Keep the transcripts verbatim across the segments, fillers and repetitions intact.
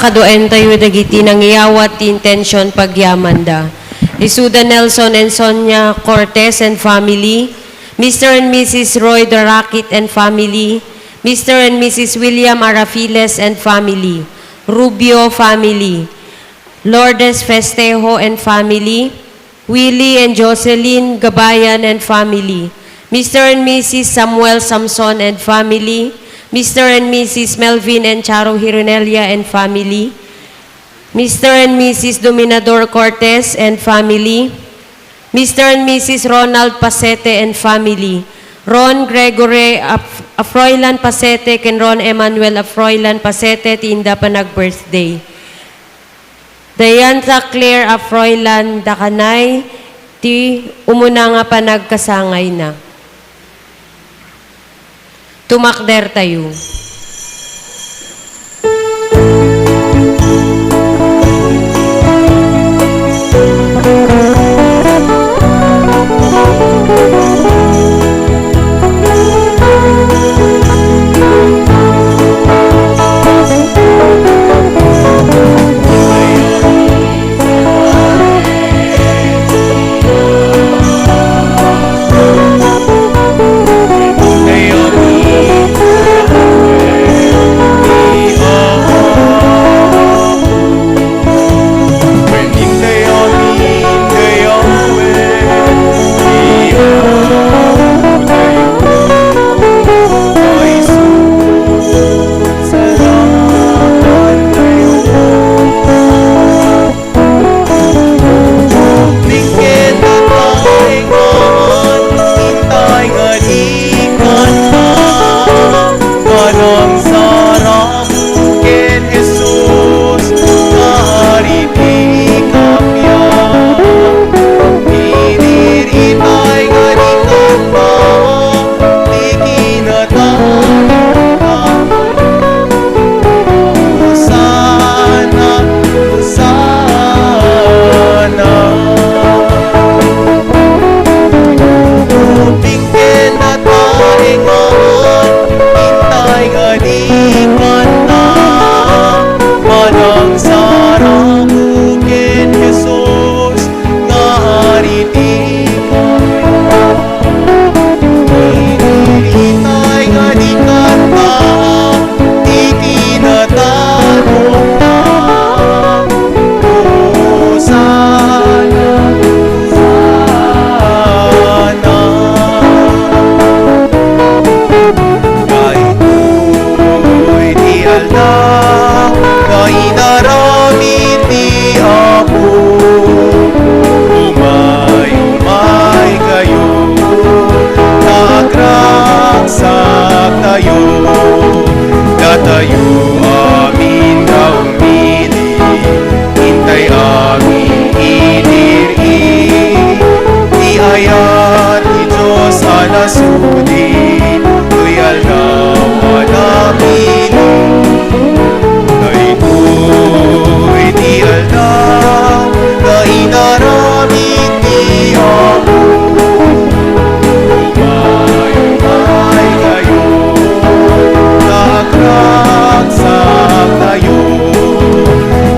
Kaduaentayo dagiti nangiyawat ti intention pagyamanda. Isuda Nelson and Sonia Cortez and family, Mister and Missus Roy Dorakit and family, Mister and Missus William Arafiles and family, Rubio family, Lourdes Festejo and family, Willie and Jocelyn Gabayan and family, Mister and Missus Samuel Samson and family, Mister and Missus Melvin and Charo Hironelia and family, Mister and Missus Dominador Cortez and family, Mister and Missus Ronald Pasete and family, Ron Gregory Af-, Afroilan Pasete ken Ron Emmanuel Afroilan Pasete ti inda panag-birthday. Diantha Claire Afroilan Dakanay ti umuna nga panagkasangayna. Tumakdertayo. Ken Jesus nga ari ti kappia, idi itay nga di kamba ti kinatay. Hosanna, Hosanna. Ken nataengan, intay nga di kanna, manangsarang ken Jesus nga ari ti kanna. Itay nga di kanna, ti kinatanokna. Hosanna, Hosanna. Daytoy ti aldaw nga inaramid ti Apo. Umay, umay kayo, ta agragsaktayo. Datayo amin nga umili, intay amin idiri ti ayat ti Dios a nasudi, toy aldaw a napili. Daytoy ti aldaw nga inaramid ti Apo. Umay, umay kayo, ta agragsaktayo.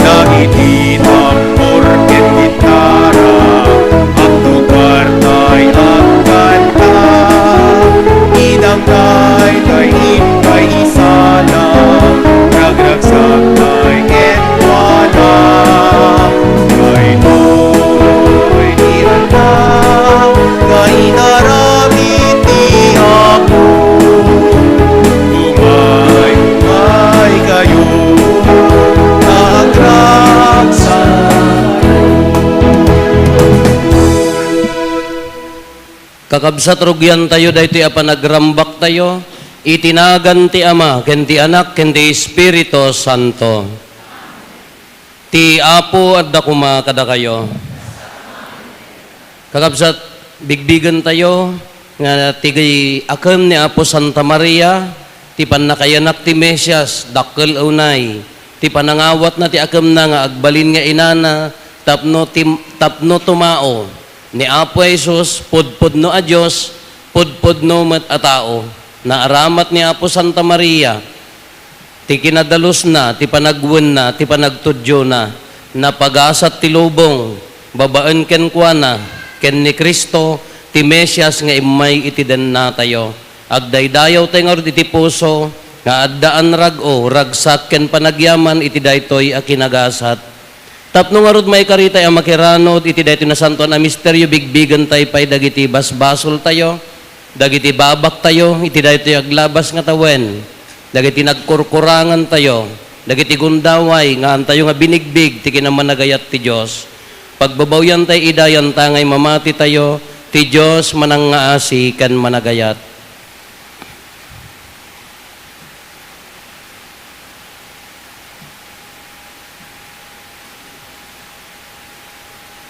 Dagiti tambor ken gitara, agtugartay, agkanta. Idang daytoy, intay isala, ragragsaktay kenkuana. Daytoy ti aldaw nga inaramid ti Apo. Umay, umay kayo, ta agragsaktayo. Kakabsat, rugiantayo daytoy a panagrambaktayo iti nagan ti Ama, ken ti Anak, ken ti Espiritu Santo. Ti Apo adda koma kadakayo. Kakabsat, bigbigentayo nga ti akem ni Apo Santa Maria, ti pannakayanak ti Mesias, dakkel a unay, ti panangawatna ti akemna nga agbalin nga inana tapno tim-, tapno tumao ni Apo Jesus, pudpudno a Dios, pudpudno met a tao. Naaramat ni Apo Santa Maria, Ti kinadalusna, ti panagwenna, ti panagtudiona, napagasat ti lubong, babaen kenkuana, ken ni Cristo, ti Mesias nga immay iti dennatayo. Agdaydayawtay ngarud iti puso nga addaan rag-o, ragsak, ken panagyaman iti daytoy a kinagasat. Tapno ngarud maikaritay a makiranod iti daytoy nasantoan a misterio, bigbigentay pay dagiti basbasoltayo, dagiti babaktayo iti daytoy aglabas nga tawen, dagiti nagkurkurangantayo, dagiti gundaway nga haantayo nga binigbig ti kinamanagayat ti Dios. Pagbabawiantay ida, yantangay mamatitayo, ti Dios manangngaasi ken managayat.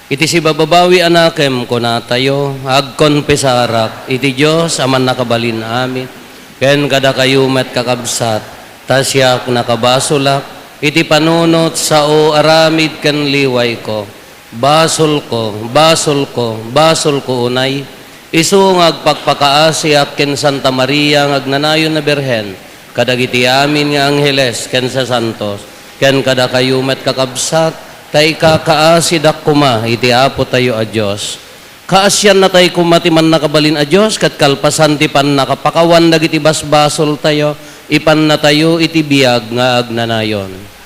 Iti sibababawi a nakem, kunatayo, agkonfesarak iti Dios a Mannakabalin-amin, ken kadakayo met, kakabsat, ta siak nakabasolak iti panunot, sao, aramid ken liwayko. Basolko, basolko, basolko unay, isu nga agpakpakaasiak ken Santa Maria nga agnanayon a Birhen, kadagiti amin nga angheles ken sasantos, ken kadakayo met, kakabsat, ta ikakaasidak koma iti Apotayo a Dios. Kaasiannatay koma ti Mannakabalin a Dios, ket kalpasan ti pannakapakawan dagiti basbasoltayo, ipannatayo iti biag nga agnanayon.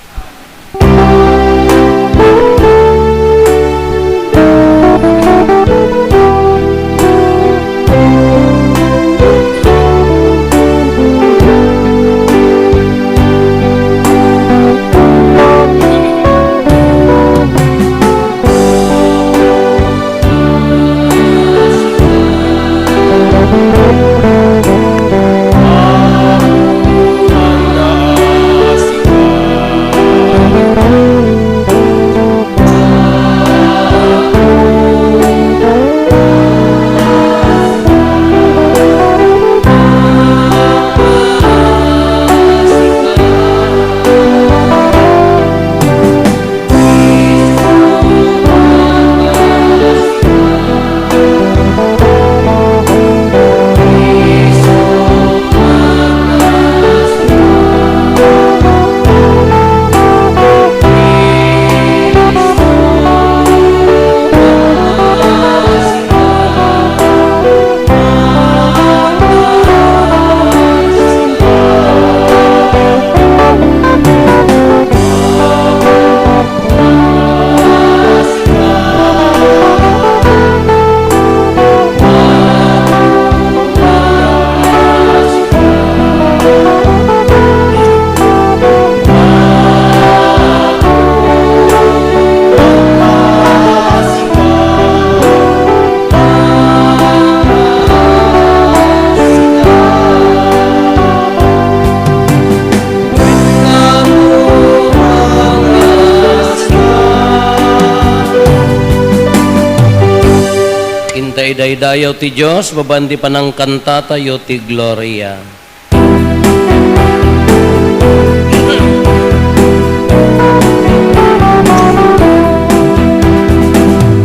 Inta idaydayaw ti Dios, babaen ti panangkantatayo ti Gloria.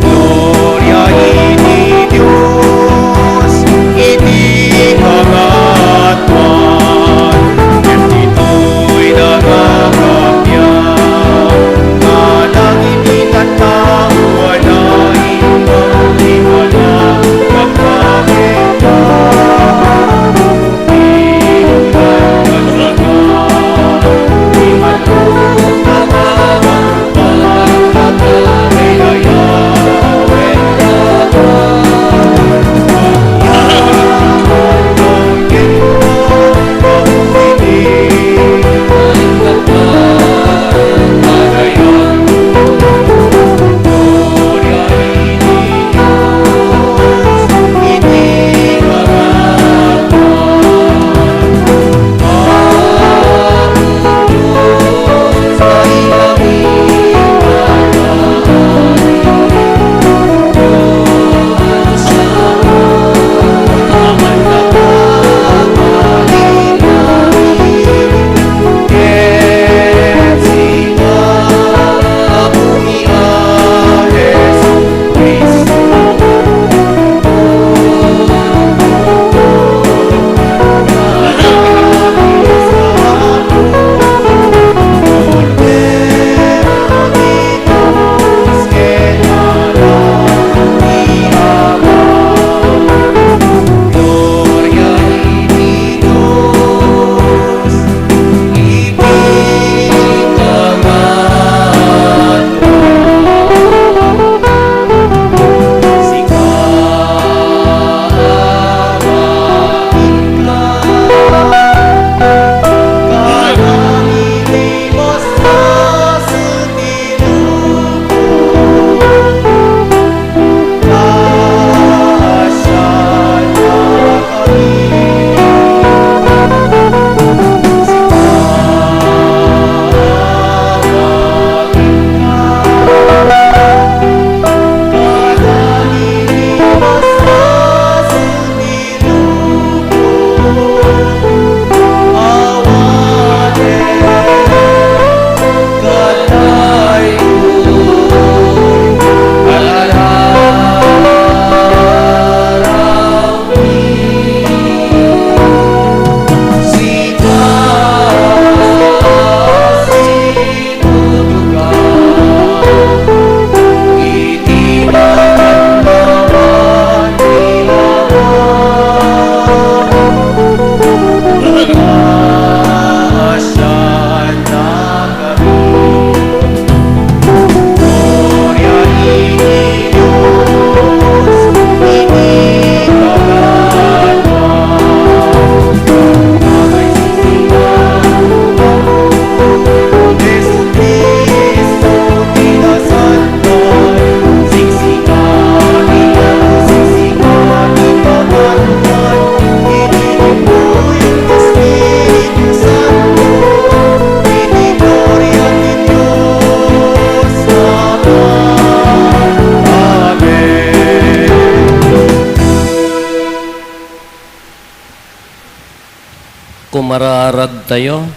Gloria iti Dios iti kagatwan, ket ditoy nagagapia nga dagiti tattao a naimbalimbalan, nagpakita. Araragtayo.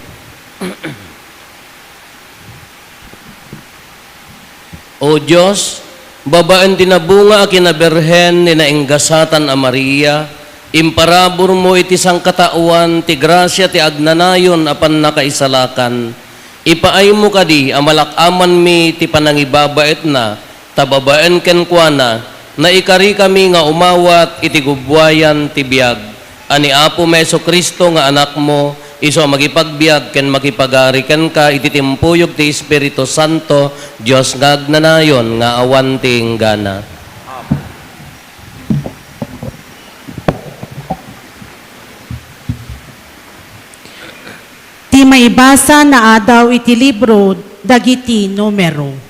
O Dios, babaen ti nabunga a kinabirhen ni nainggasatan a Maria, imparaburmo iti sangkataoan ti grasia ti agnanayon a pannakaisalakan. Ipaaymo kadi a malak-amanmi ti panangibabaetna, ta babaen kenkuana, naikarikami nga umawat iti gubbuayan ti biag. A ni Apomi Jesu-Cristo nga Anakmo, isu a makipagbiag ken makipagari kenka iti timpuyog ti Espiritu Santo, Dios nga agnanayon nga awan ti inggana. Ti maibasa naadaw iti libro dagiti Numero.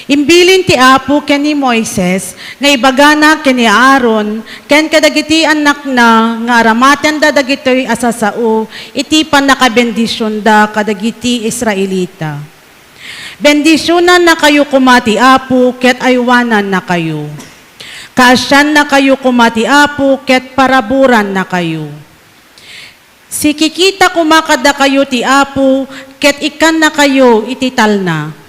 Imbilin ti Apo ken ni Moises nga ibagana ken ni Aaron ken kadagiti annakna nga aramatenda dagitoy a sasao iti pannakabendisionda kadagiti Israelita. Bendisionannakayo koma ti Apo ket aywanannakayo. Kaasiannakayo koma ti Apo ket paraburannakayo. Sikikita koma kadakayo ti Apo ket ikkannakayo iti talna.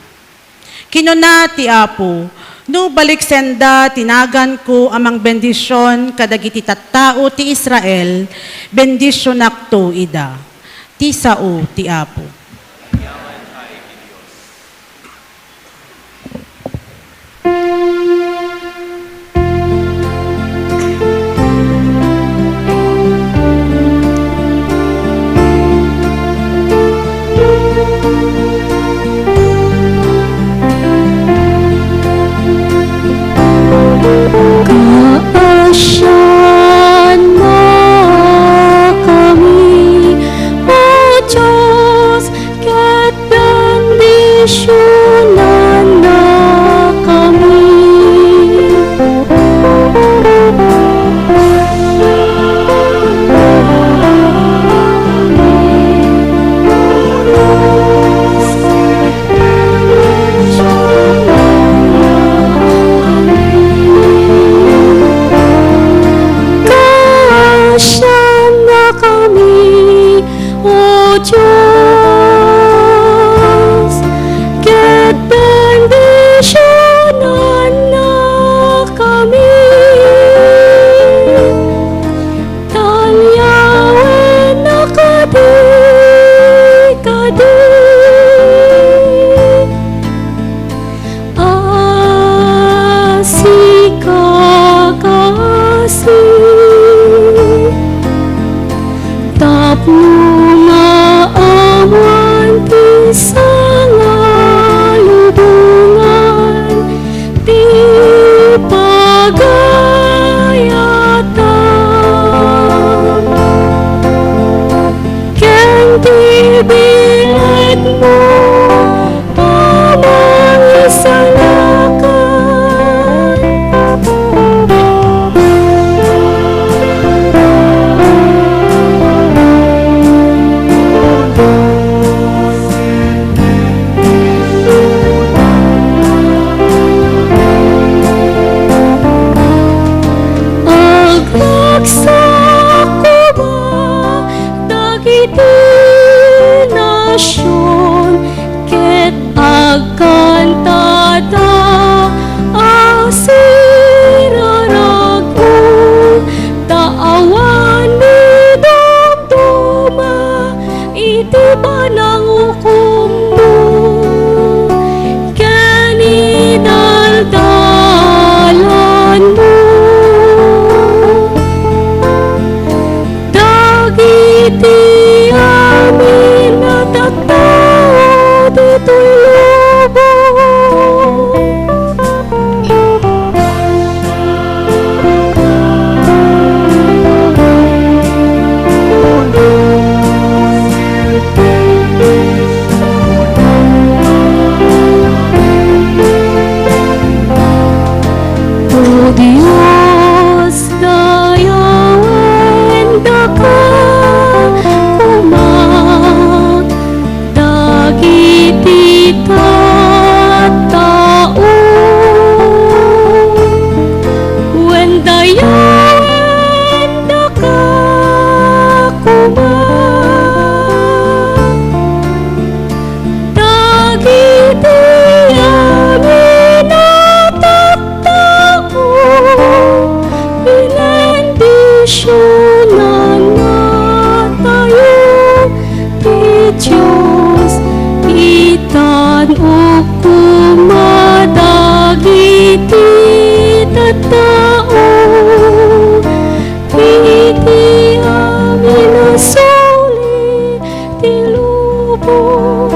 Kinuna ti Apo, "No baliksenda ti naganko a mangbendision kadagiti tattao ti Israel, bendisionakto ida." Ti sao ti Apo. Kaasiannakami, O Dios, ket bendisionannakami. Kaasiannakami, O Dios, ket bendisionannakami. Talliawennak kadi, kadi. A sika, kaasi, tapno nga awan ti sangalubongan ti pagayatam ken ti biletmo a mangisalakan. Agragsak koma dagiti nasion ket agkantada a siraragmo, ta awan ni dumduma iti panangukommo ken idaldalanmo. Dagiti amin a tattao ditoy lubong. O Dios, dayawendaka koma dagiti Siunannatayo ti Dios, itan ukuma dagiti tattao, iti amin a suli ti lubong.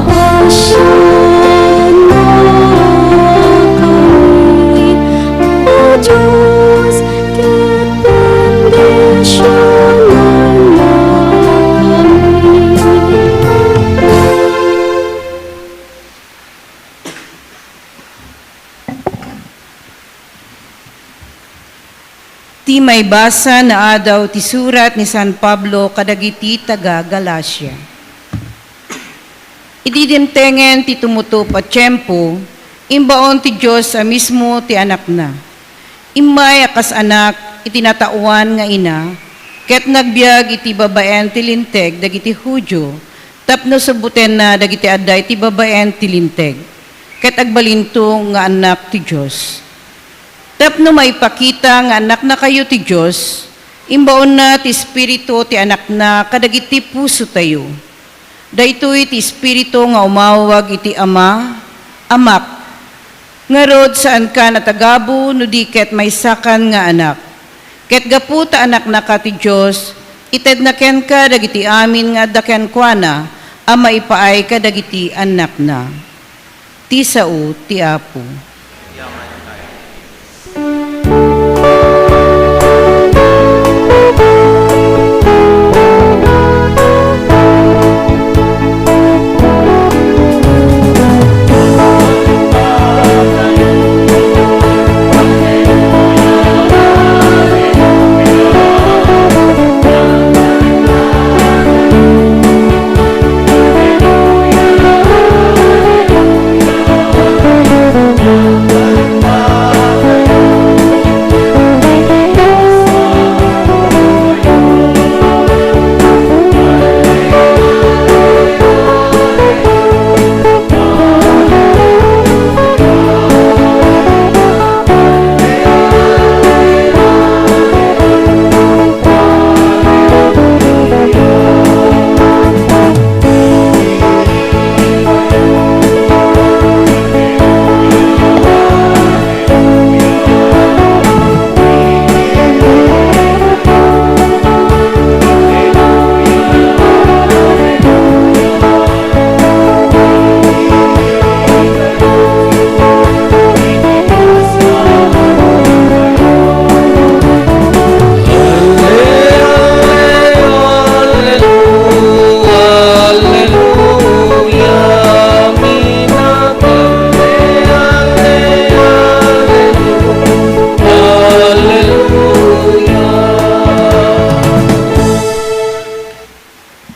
Paasiannakami, O Dios, ket bendisionannakami. Ti maibasa nga adaw ti surat ni San Pablo kadagiti taga-Galacia. Idi dimtengen ti tumutup a tiempo, imbaon ti Dios a mismo ti Anakna. Immay a kas anak iti nataoan nga ina, ket nagbiag iti babaen ti Linteg dagiti Judio, tapno subbotenna dagiti adda iti babaen ti Linteg, ket agbalinto nga annak ti Dios. Tapno maipakita nga annaknakayo ti Dios, imbaonna ti Espiritu ti Anakna kadagiti pusotayo. Daytoy ti Espiritu nga umawag iti Ama, "Amak." Ngarud, saankan a tagabu no di ket maysakan nga anak. Ket gapu ta anaknaka ti Dios, itedna kenka dagiti amin nga adda kenkuana a maipaay kadagiti annakna. Ti sao ti Apo.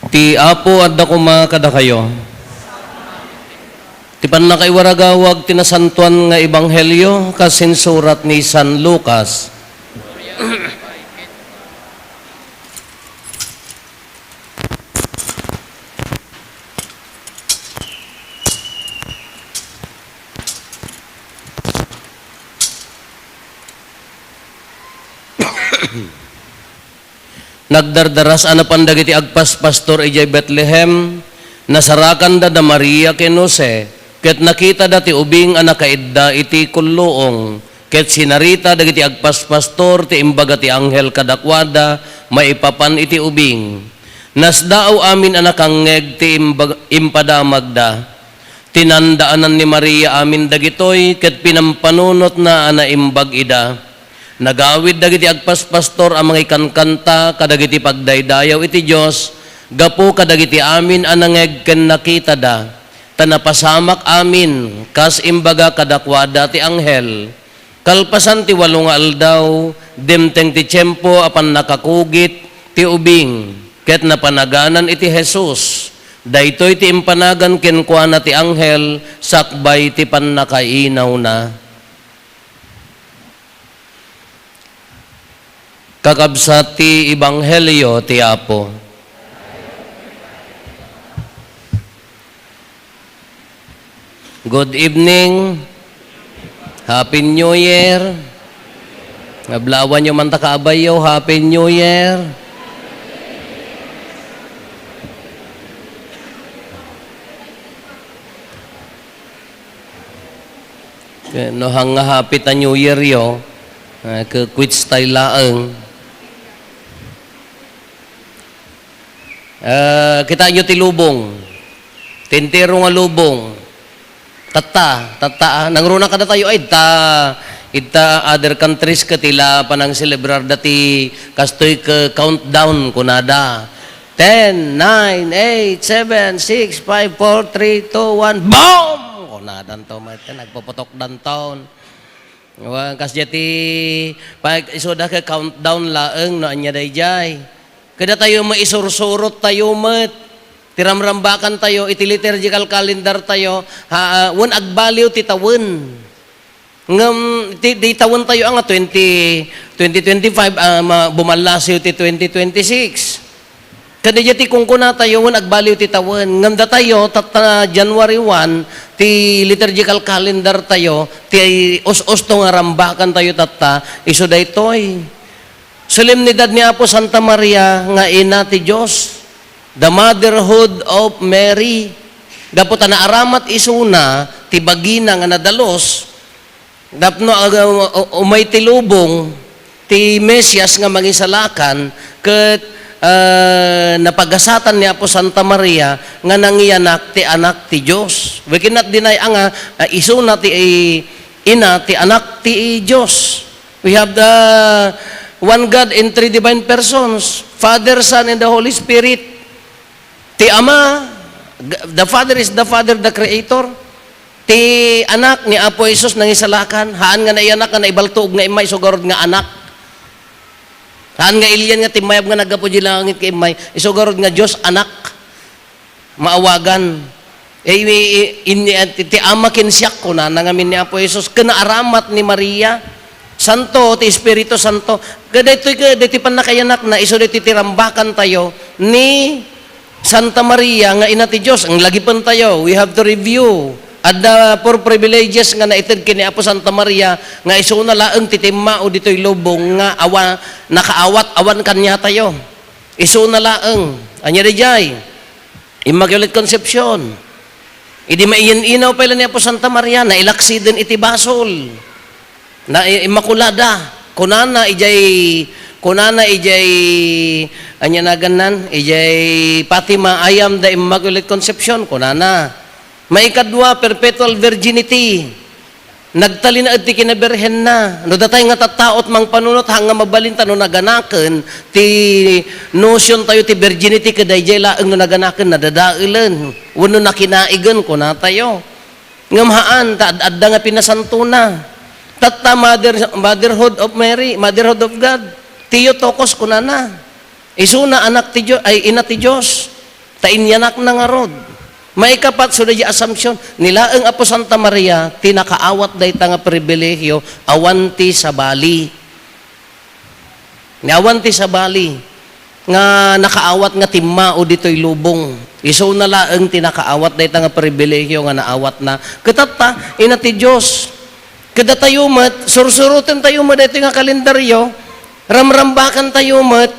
Ti Apo adda koma kadakayo. Ti pannakaiwaragawag ti nasantoan nga ebanghelio kas insurat ni San Lucas. Nagdardaras a napan dagiti agpaspastor idiay Betlehem, nasarakanda da Maria ken Jose, ket nakitada ti ubing a nakaidda iti kulluong, ket sinarita dagiti agpaspastor ti imbaga ti anghel kadakuada maipapan iti ubing. Nasdaaw amin a nakangngeg ti imbag-, impadamagda. Tinandaanan ni Maria amin dagitoy ket pinampanunotna a naimbag ida. Nagawid dagiti agpaspastor a mangikankanta kadagiti pagdaydayaw iti Dios gapu kadagiti amin a nangngeg ken nakitada, ta napasamak amin kas imbaga kadakuada ti anghel. Kalpasan ti walo nga aldaw, dimteng ti tiempo a pannakakugit ti ubing, ket napanaganan iti Jesus. Daytoy ti impanagan kenkuana ti anghel sakbay ti pannakainawna. Kakabsat ti Ebanghelio ti Apo. Good evening. Happy New Year. Ablawanyo man ta kaabayyo, Happy New Year. Eh, no, hang nga happy ta New Year yo, eh, ke-, quits tay laeng. Eh, kitaenyo ti lubong. Ti entero nga lubong. Tatta, tatta, ah. Nangruna kadatayo, ay, ta, ita other countries ket ila panangselebrar da ti kastoy ke countdown, kunada. Ten, nine, eight, seven, six, five, four, three, two, one, boom! Kunadanto met, nagpuputokdanton. Wen, kasdiay ti pag-isuda ke countdown laeng no ania daydiay. Kadatayo maisursurot tayo met. Ti ramrambakan tayo, iti liturgical calendar tayo, ha, ah, wen agbaliw ti tawen. Ngem ti, di tawen tayo nga twenty, twenty twenty-five, ah, ma-, bumallasiw ti twenty twenty-six. Kadaydiay ti kunkunatayo, wen agbaliw ti tawen. Ngem datayo, tatta January one, ti liturgical calendar tayo, ti us-usto nga rambakan tayo tatta, isu daytoy. Solemnidad ni Apo Santa Maria nga Ina ti Dios, the Motherhood of Mary. Gapu ta naaramat isuna ti bagina nga nadalus, tapno, ah, u-, umay ti lubong ti Mesias nga Mangisalakan, ket, ah, napagasatan ni Apo Santa Maria nga nangiyanak ti Anak ti Dios. We cannot deny, ah, nga, ah, isuna ti, eh, Ina ti Anak ti Dios. We have the one God in three divine persons, Father, Son, and the Holy Spirit. Ti Ama, the Father is the Father, the Creator. Ti Anak ni Apo Jesus nangisalakan, haan nga naiyanak nga naibaltuog nga immay, isu garud nga anak. Haan nga ilian nga timmayab nga naggapu di langit nga immay, isu garud nga Dios Anak. Maawagan. Eh, i-, i-, in-, ti, ti Ama ken siak, kunana ngamin ni Apo Jesus, ken naaramat ni Maria. Santo ti Espiritu Santo. Kadaytoy, kadaytoy pannakayanakna, isu daytoy ti rambakan tayo ni Santa Maria nga Ina ti Dios. Ang lagipen tayo, we have to review. Adda four privileges nga naited ken ni Apo Santa Maria nga isuna laeng ti timmao ditoy lubong nga awa, nakaawat, awan kaniatayo. Isuna laeng. Ania daydiay? Immaculate Concepcion. Idi main-inaw pay la ni Apo Santa Maria, nailaksiden iti basol. Na, i-, Immaculada. Kunana ijay, kunana ijay, ania nagannan? Ijay Fatima, "I am the Immaculate Conception," kunana. Maikadua, perpetual virginity. Nagtalinaed ti kinabirhenna. No datay nga tattaot mangpanunot, haan nga mabalin ta no naganaken, ti notion tayo ti virginity, kadaydiay laeng no naganaken, nadadaelen. Wenno nakinaigen, kunatayo. Ngem haan, ta ad-adda nga pinasantona. Tatta, mother, motherhood of Mary, motherhood of God. Theotokos, kunana. Isuna anak ti Dio-, ay, ina ti Dios, ta inyanakna ngarud. Maikapat, isu daydiay Assumption, ni laeng Apo Santa Maria, ti nakaawat dayta nga pribilehiyo, awan ti sabali. Ni awan ti sabali, nga nakaawat nga timmao ditoy lubong. Isuna laeng ti nakaawat dayta nga pribilehiyo nga naawatna. Ket tatta, ina ti Dios. Kadatayo met, sursuroten tayo met daytoy nga kalendaryo, ramrambakan tayo met,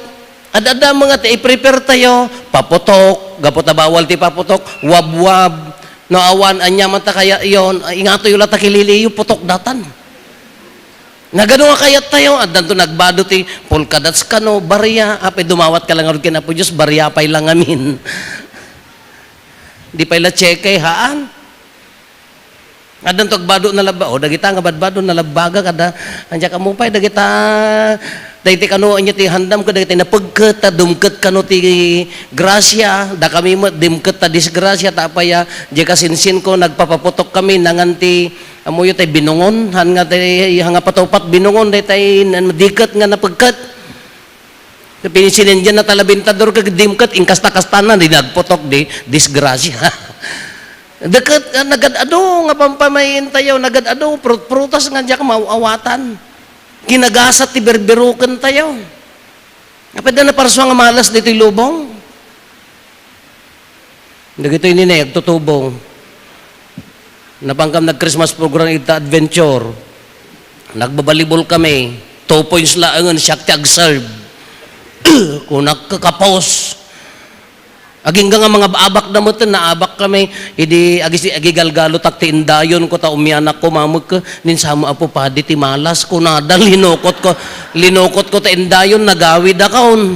ad-adda nga ti i-prepare tayo, paputok, gapu ta bawal ti paputok, wabwab, no awan, ania man ta kayatyo, ay, ingatoyo la ta kililiyo, putok datan. Nagano nga kayat tayo, addanto nagbado ti polka dots kano, barya, apay dumawat ka lang ngarud ken Apo Dios, barya pay lang amin. Di pay la tseke, haan? Addanto agbado na labba-, o, dagita nga badbado na labbaga kada, ania kamo pay, dagita, dagiti kano, ania ti handam ko, dagiti napegket, ta dumket kano ti grasia, dakami met, dimket ta disgrasia, ta apay, a, di kasinsin ko, nagpapaputok kami, nangan ti, amoyo tay binungon, han nga tay, han nga patupat binungon, daytay, nan-, diket nga napegket. Pinsinindian na talabintador ka dimket, inkasta-kastana, di nagputok di disgrasya. Deket, ah, nagad-adu nga pampamayen tayo, nagad-adu, prut-prutas nga diak maaw-awatan. Kinagasat ti berberuken tayo. Apay adda naparsua nga malas ditoy lubong? Dagitoy nini, agtutubong. Napankam nag-Christmas program ita Adventure. Nagbabalibol kami. Two points laengen, siak ti agserve. Kunak, kakapos. Agingga nga mangab-abak da met, naabak kami. Idi agis-, agigalgalo tak ti indayon ko, ta umianak ko, mameg, "Ninsaem, Apo Padi, ti malas," kunada, linukot ko. Linukot ko ta indayon, nagawid akon.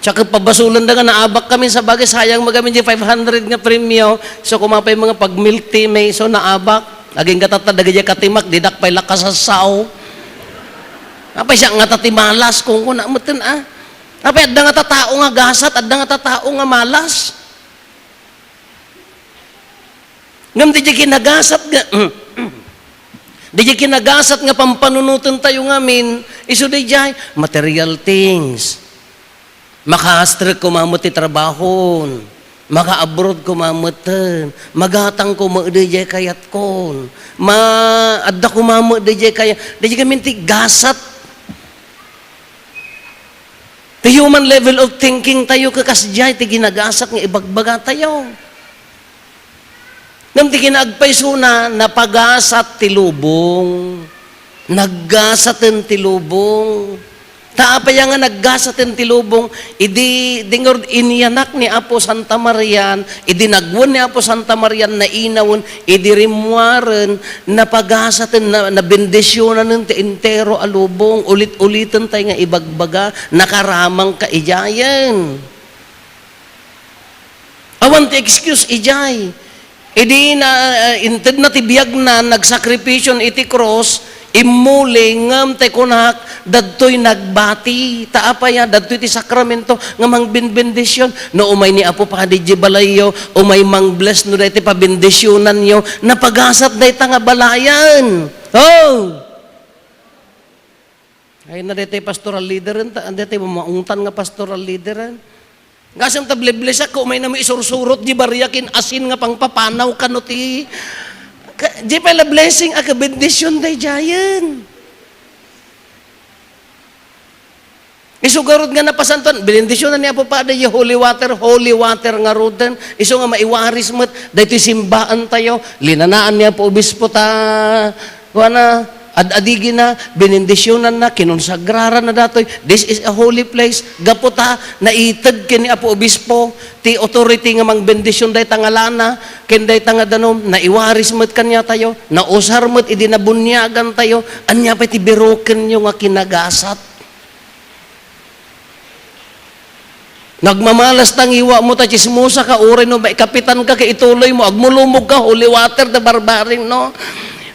Siak pabasolenda nga naabak kami, sabagay, sayang met gamin di five hundred nga premyo. So, kumapay mga pag milk tea, may, so, naabak. Agingga tatta, dagiti katimak, didak pay la kasassao. Apay siak nga ta ti malas, kunkuna metten, ah. Apay adda nga tattao nga gasat, adda nga tattao nga malas. Ngem diay kinagasat nga, diay kinagasat nga pampanunoten tayo ngamin, isu daydiay material things. Makaastrek koma met ti trabahon. Maka-abroad koma metten. Magatang koma daydiay kayatkon. Ma-, adda koma met daydiay kayat. Daydiay ngamin ti gasat. Ti human level of thinking tayo, kasdiay ti ginagasat nga ibagbaga tayo. Ngem ti kinaagpaysona, napagasat ti lubong. Naggasaten ti lubong. Ta apay nga naggasaten ti lubong, idi, di ngarud, inyanak ni Apo Santa Marian, idi nagwen ni Apo Santa Marian, nainawen, idi rimmuaren, napagasaten, na, nabendisionanen ti entero a lubong, ulit-uliten tayo nga ibagbaga, nakaramangka idiayen. Awan ti excuse idiay. Idi na, ah, intedna ti biagna, nagsakripisyon iti krus, immuli, ngem ti kunak, dagtoy nagbati. Ta apay a, dagtoy ti sakramento nga mangbinbendisyon. No umay ni Apo Padi idiay balayyo, umay mangbless no daytoy pabendisyonanyo, napagasat dayta nga balayan. Oh! Ay na daytoy pastoral leader, enta, daytoy maungtan nga pastoral leader, eh. Gasem ta bleblessak, umayna met isursurot di bariak ken asin nga pangpapanaw kano ti, ka, di pay la blessing a kabendisyon daydiayen. Isu garud nga napasantuan, benendisyonan ni Apo Padi, holy water, holy water ngaruden. Isu nga maiwaris met, daytoy simbaan tayo, linanaan ni Apo Obispo ta, kuana, ad-adigina, benendisyonanna, kinonsagrarana datoy. This is a holy place. Gapu ta, naited ken ni Apo Obispo ti authority nga mangbendisyon dayta nga lana, ken dayta nga danum, naiwaris met kaniatayo, nausar met idi nabuniagantayo. Ania pay ti birokenyo nga kinagasat? Nagmamalas ta ngiwatmo ta tsismosa ka, uray no maikapitan ka, ket ituloy mo, agmulumog ka, holy water the barbaring, no?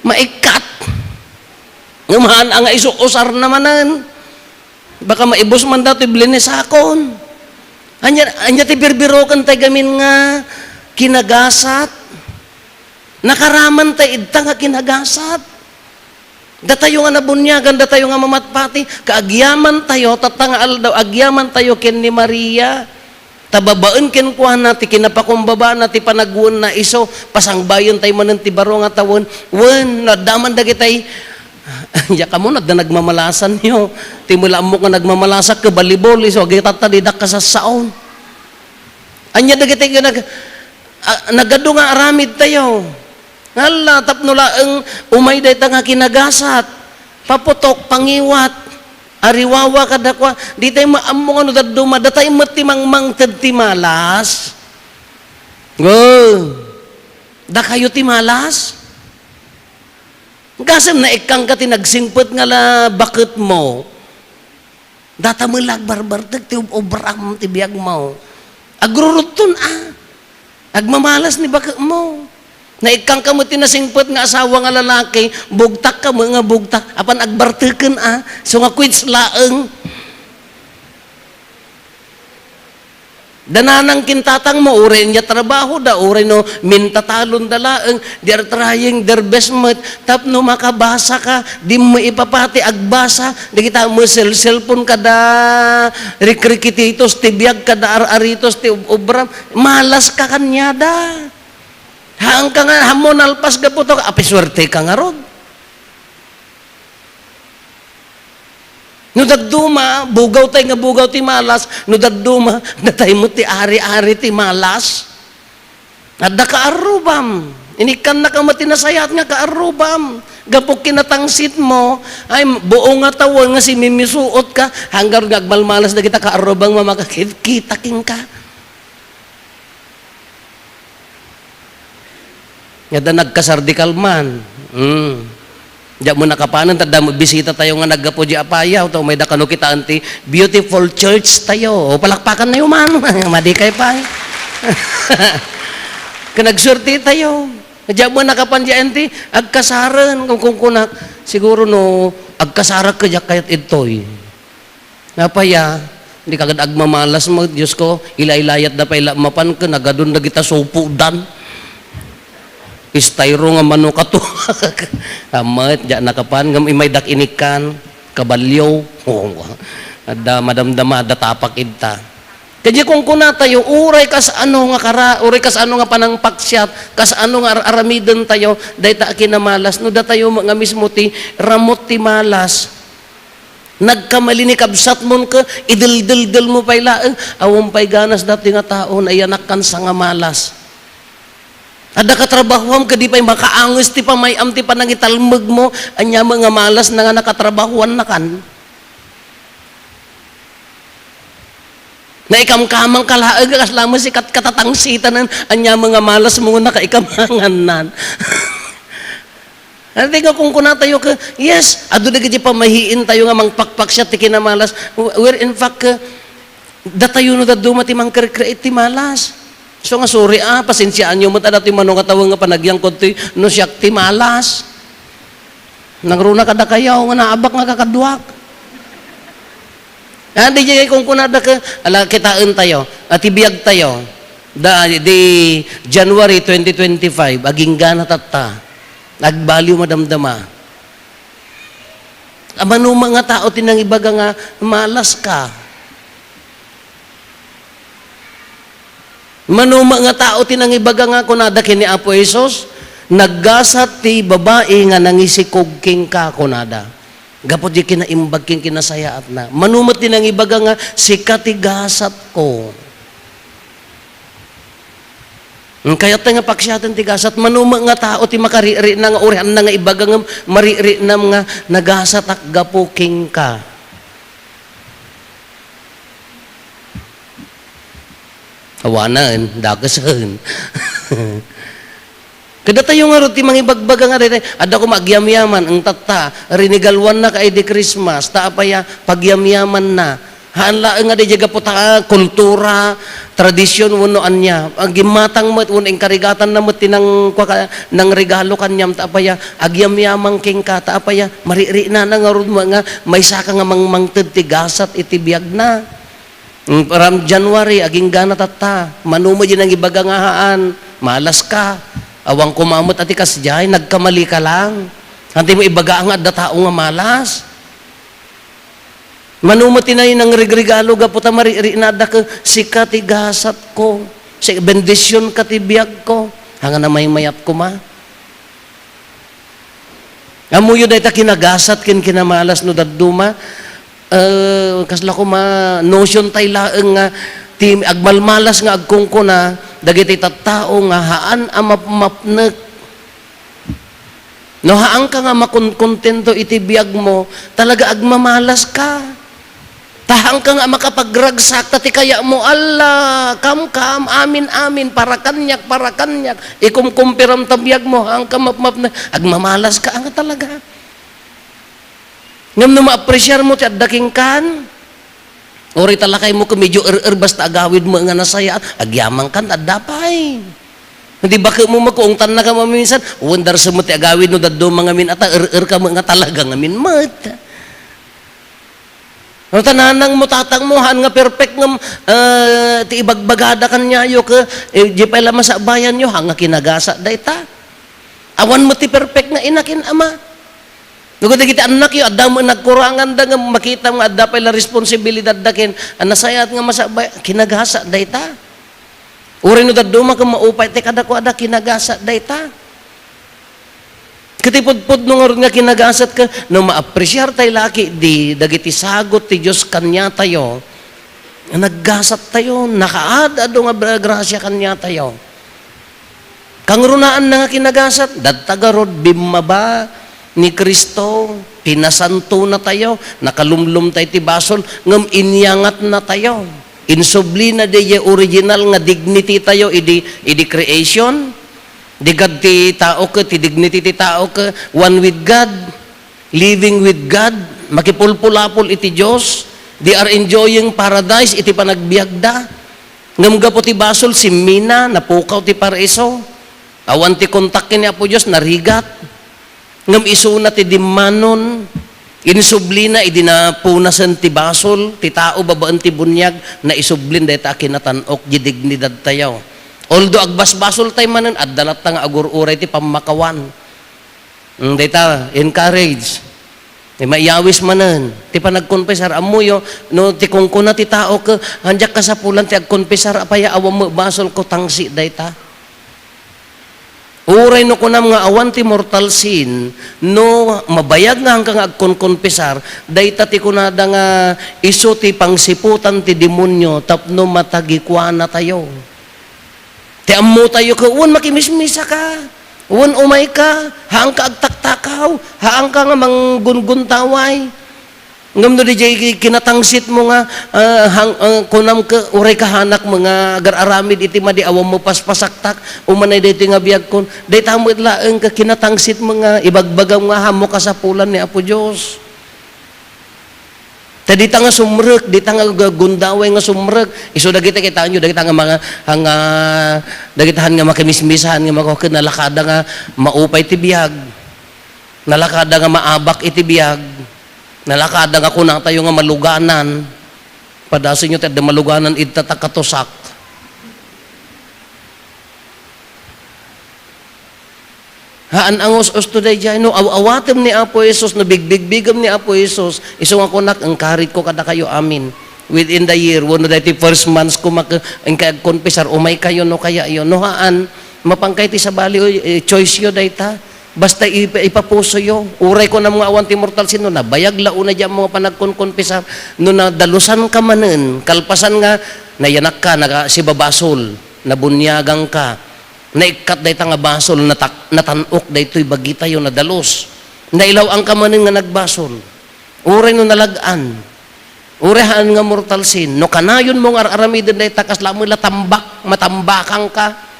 Maikkat. Ngem haan nga isu-usar na manen. Baka maibus man datoy blenesakon. Ania, ania ti birbiroken tay gamin nga kinagasat? Nakaraman tay idta nga kinagasat. Datayo nga nabuniagan, datayo nga mamatpati, kaagyaman tayo, tatta nga aldaw, agyaman tayo ken ni Maria. Ta babaen kenkuana ti kinapakumbabana, ti panagwenna isu, pasangbayen tayo manen ti baro nga tawen. Wen, no adda man dagitay, ya kamo, no adda nagmamalasanyo. Ti mula mo nga nagmamalasak, kabalibol, isu, agitatta, didak kasassaon. Ania dagiti nga nag-, a, nagadu nga aramid tayo. Ngala, tapno laeng umay dayta nga kinagasat, paputok, pangiwat, ariwawa kadakua, di tayo maammo nga no dadduma, datay met ti mangmangted ti malas. Go. Dakayo ti malas? Gasem naikkangka ti nagsingpet nga la baketmo. Data met la agbarbartek ti ob-, obram ti biagmo. Agrurutton a. Agmamalas ni baketmo. Naikkangka met ti nasingpet nga asawa nga lalaki, bugtakka met nga bugtak. Apan agbarteken a. So nga quits laeng. Da nanang ken tatangmo, uray ania trabahoda, uray no mintatalonda laeng, they are trying their best met tapno makabasaka, dimmo ipapati agbasa, dagita met cell-, cellphone kada rikrikititos ti biag, kada ar-aritos ti ob-, obram, malaska kaniada. Haanka nga, hammo nalpas gapu ta, apay suerteka ngarud. No dadduma, bugaw tay nga bugaw ti malas, no dadduma, datay met ti ari-ari ti malas. Adda kaarrubam. Inikkannaka met ti nasayaat nga kaarrubam. Gapu kinatangsitmo, ay, buo nga tawen nga simimisuot ka, hanggar nga agmalmalas dagita kaarrubam nga makakit-, kita kenka. Nga da nagkasar di kalman. Mm. Diak mo nakapanen, ta adda bisita tayo nga naggapu di Apayao, to, may da kano kitaan ti beautiful church tayo. O, palakpakan na man. Madi kay pa. Kanagsuerte tayo. Diak mo nakapan di enti, agkasaren, kung, kung kunak, siguro no, agkasarak ka diak kayat idtoy. Apay a, di kagad agmamalas mo, Diyos ko, ilaylayat da pay la mapan ken nagadun dagita supo dan. Istayro nga mano kato. Amet, diak nakapan, ngem imaydak inikkan, kabalio. Adda madamdama, adda tapak idta. Kadi kunkuna tayo, uray kas ano nga kara-, uray kas ano nga panangpaksiat, kas ano nga ar-, aramiden tayo, dayta a kinamalas, no datayo nga mismo ti ramut ti malas. Nagkamali ni kabsatmon ket ideldeldel mo pay laeng, awan pay ganas dati nga tao, nayanakkan sa nga malas. Adda katrabahuam ket di pay makaanges ti pamay-am ti panangitalmegmo, ania met nga malas na nga nakatrabahuannakan. Naikamkamang ka laeng, kasla met si kat-, katatangsitanan, ania met nga malas mo nga nakaikamangannan. Ania ti nga kunkuna tayo ket, yes, adu dagiti pamahiin tayo nga mangpakpaksiat ti kinamalas. Where in fact, ket, datayo no dadduma ti mangkrekreate ti malas. So nga, sorry a, pasensiaanyo met a datoy mano nga tawen nga panagyangkod toy no siak ti malas. Nangruna kadakayo nga naabak nga kakaduak. Ah, di jay kunkunada ket, ala, kitaen tayo, a, ti biag tayo. Da, di January twenty twenty-five, aginggana tatta. Agbaliw madamdama. A, mano met nga tao ti nangibaga nga malas ka? Mano met nga tao ti nangibaga nga kunada ken ni Apo Jesus, "Naggasat ti babai nga nangisikog kenka," kunada. Gapu ti kinaimbag ken kinasayaatna. Mano met ti nangibaga nga, "Sika ti gasatko." Hmm, kayat nga paksiaten ti gasat. Mano met nga tao ti makarikrik na nga urianna nga ibaga nga marikrik na nga, "Nagasatak gapu kenka." Awanen, dakesen. Kadatayo ngarud ti mangibagbaga nga daytoy, adda koma agyamyaman, eng tatta, rinigaluannak idi Christmas, ta apay a, pagyamyamanna. Haan laeng nga di gapu ta, ah, kultura, tradisyon, wenno ania. Agimmatang met, wenno inkarigatanna met ti nang-, kua ka-, nangregalo kaniam, ta apay a, agyamyaman kenka, ta apay a, marikrik na ngarud met nga, maysaka nga mangmangted ti gasat iti biagna. Mm, from January, aginggana tatta. Mano met di nangibaga nga haan, malas ka. Awan koma met a ti kasdiay, nagkamali ka lang. Haan ti mo ibaga nga adda tao nga malas. Mano met ti nangregregalo gapu ta marikrik na adda ket, "Sika ti gasatko. Si-, bendision ka ti biagko." Haan nga namaymayat koma. Ammoyo dayta kinagasat ken kinamalas no dadduma, eh, kasla koma notion tay laeng nga ti agmalmalas nga agkunkuna dagiti tattao nga haan a mapmapnek. No haanka nga makonkontento iti biagmo, talaga agmamalas ka. Ta haanka nga makapagragsak, ta ti kayatmo, "Alla, kam, kam, amin, amin, para kaniak, para kaniak." Ikumkumpiram ta biagmo, haanka mapmapna, agmamalas ka nga talaga. Ngem no maapresiarmo ti adda kenkan, uray ta lakaymo ket medyo er-er basta agawidmo nga nasayaat, agyamankan, adda pay. Di baketmo makuongtanna ka maminsan, wen darsen met ti agawid no dadduma ngamin ata, er-er ka met nga talaga ngamin met. No, ta nanangmo, tatangmo, haan nga perfect ngem, eh, ti ibagbagada kaniayo ket, eh, di pay la masabayanyo, haan nga kinagasat dayta. Awan met ti perfect nga ina ken ama. No, kadagiti annakyo, adda met nagkuranganda ngem makitam nga adda pay la responsibilidadda ken, a nasayaat nga masabay, kinagasat dayta. Uray no dadduma ket maupay ti kadakuada, kinagasat dayta. Iti pudpudno ngarud nga kinagasat ka, no maapresiar tay laki di dagiti sagut ti Dios kaniatayo, naggasat tayo, nakaad-adu nga bra-, grasia kaniatayo. Kangrunaan na nga kinagasat, dadta garud bimmaba ni Cristo, pinasantona tayo, nakalumlom tayo ti basol, ngem inyangatna tayo. Insublina diay original nga dignity tayo idi, idi creation. Di gad ti tao ket, ti dignity ti tao ket, one with God, living with God, makipulpulapol iti Dios. They are enjoying paradise iti panagbiagda. Ngem gapu ti basol, simmina, napukaw ti paraiso. Awan ti kontak ken ni Apo Dios, narigat. Ngem isuna ti dimmanon, insublina idi napunasen ti basol, ti tao babaen ti buniag, naisublin dayta a kinatan-ok, di dignidad tayo. Although agbasbasol tay manen, adda latta nga agur-uray ti pammakawan. Mm, dayta, encourage. Ti maiyawis manen, ti panagkonfesar, ammoyo, no ti kunkuna ti tao ket, "Diak kasapulan ti agkonfesar, apay a awan met basol ko, tangsit dayta." Uray no kunam nga awan ti mortal sin, no mabayag nga haanka nga agkonkonfesar, dayta ti kunada nga isu ti pangsiputan ti demonio tapno matagikuana tayo. Ti ammo tayo ket, wen makimismisa ka, wen umay ka, haanka agtaktakaw, haanka nga manggunguntaway. Ngem no diay kinatangsitmo nga, ah, hang-, ah, kunam ket, uray ka hanakmo nga agar-aramid iti madi, awanmo paspasaktak, umanay daytoy nga biagkon. Dayta met laeng ket kinatangsitmo nga ibagbagam nga haanmo kasapulan ni Apo Dios. Ta dita nga sumrek, dita nga gu-, gundaway nga sumrek, isu dagita, kitaenyo, dagita nga mga, nga, dagita han nga makimismisahan nga mga, ket nalakada nga maupay ti biag. Nalakada nga maabak iti biag. Nalakada nga kunatayo nga maluganan. Padasenyo ti adda maluganan, idta ta katusak. Haan a ngus-usto daydiay. No aw-awatem ni Apo Jesus, no bigbigbigem ni Apo Jesus, isu nga kunak, encourage ko kadakayo amin. Within the year, wenno daytoy first months ko mak-, engka agkonfesar, umay kayo no kayayo. No haan, mapankay ti sabali, oy, eh, choice yo dayta. Basta ip-, ipapusoyo. Uray kunam nga awan ti mortal sin, no nabayag la unay diay ammo nga panagkonkonfesar, no nadalusanka manen, kalpasan nga nayanakka, naga-, sibabasol, nabuniaganka, naikkat dayta nga basol, natak-, natan-ok daytoy bagitayo, nadalus. Nailaw-anka manen nga nagbasol. Uray no nalag-an. Uray haan nga mortal sin. No kanayonmo nga ar-aramiden dayta, kasla met la tambak, matambakanka.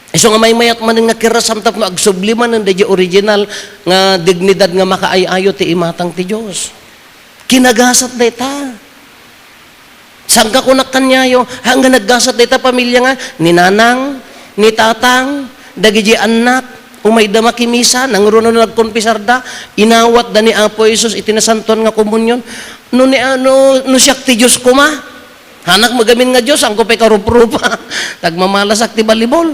Isu nga maymayat manen nga kirasam tapno agsubli manen daydiay original nga dignidad nga makaay-ayo ti imatang ti Dios. Kinagasat dayta. Saan ka kunak kaniayo, haan nga naggasat dayta pamilia nga ni nanang, ni tatang, dagiti annak, umayda makimisa, nangruna no nagkonfesarda, inawatda ni Apo Jesus iti nasantoan nga komunion. No ni, no, no siak ti Dios koma, hanak met gamin nga Dios, haanko pay karuprupa, ta agmamalasak ti balibol.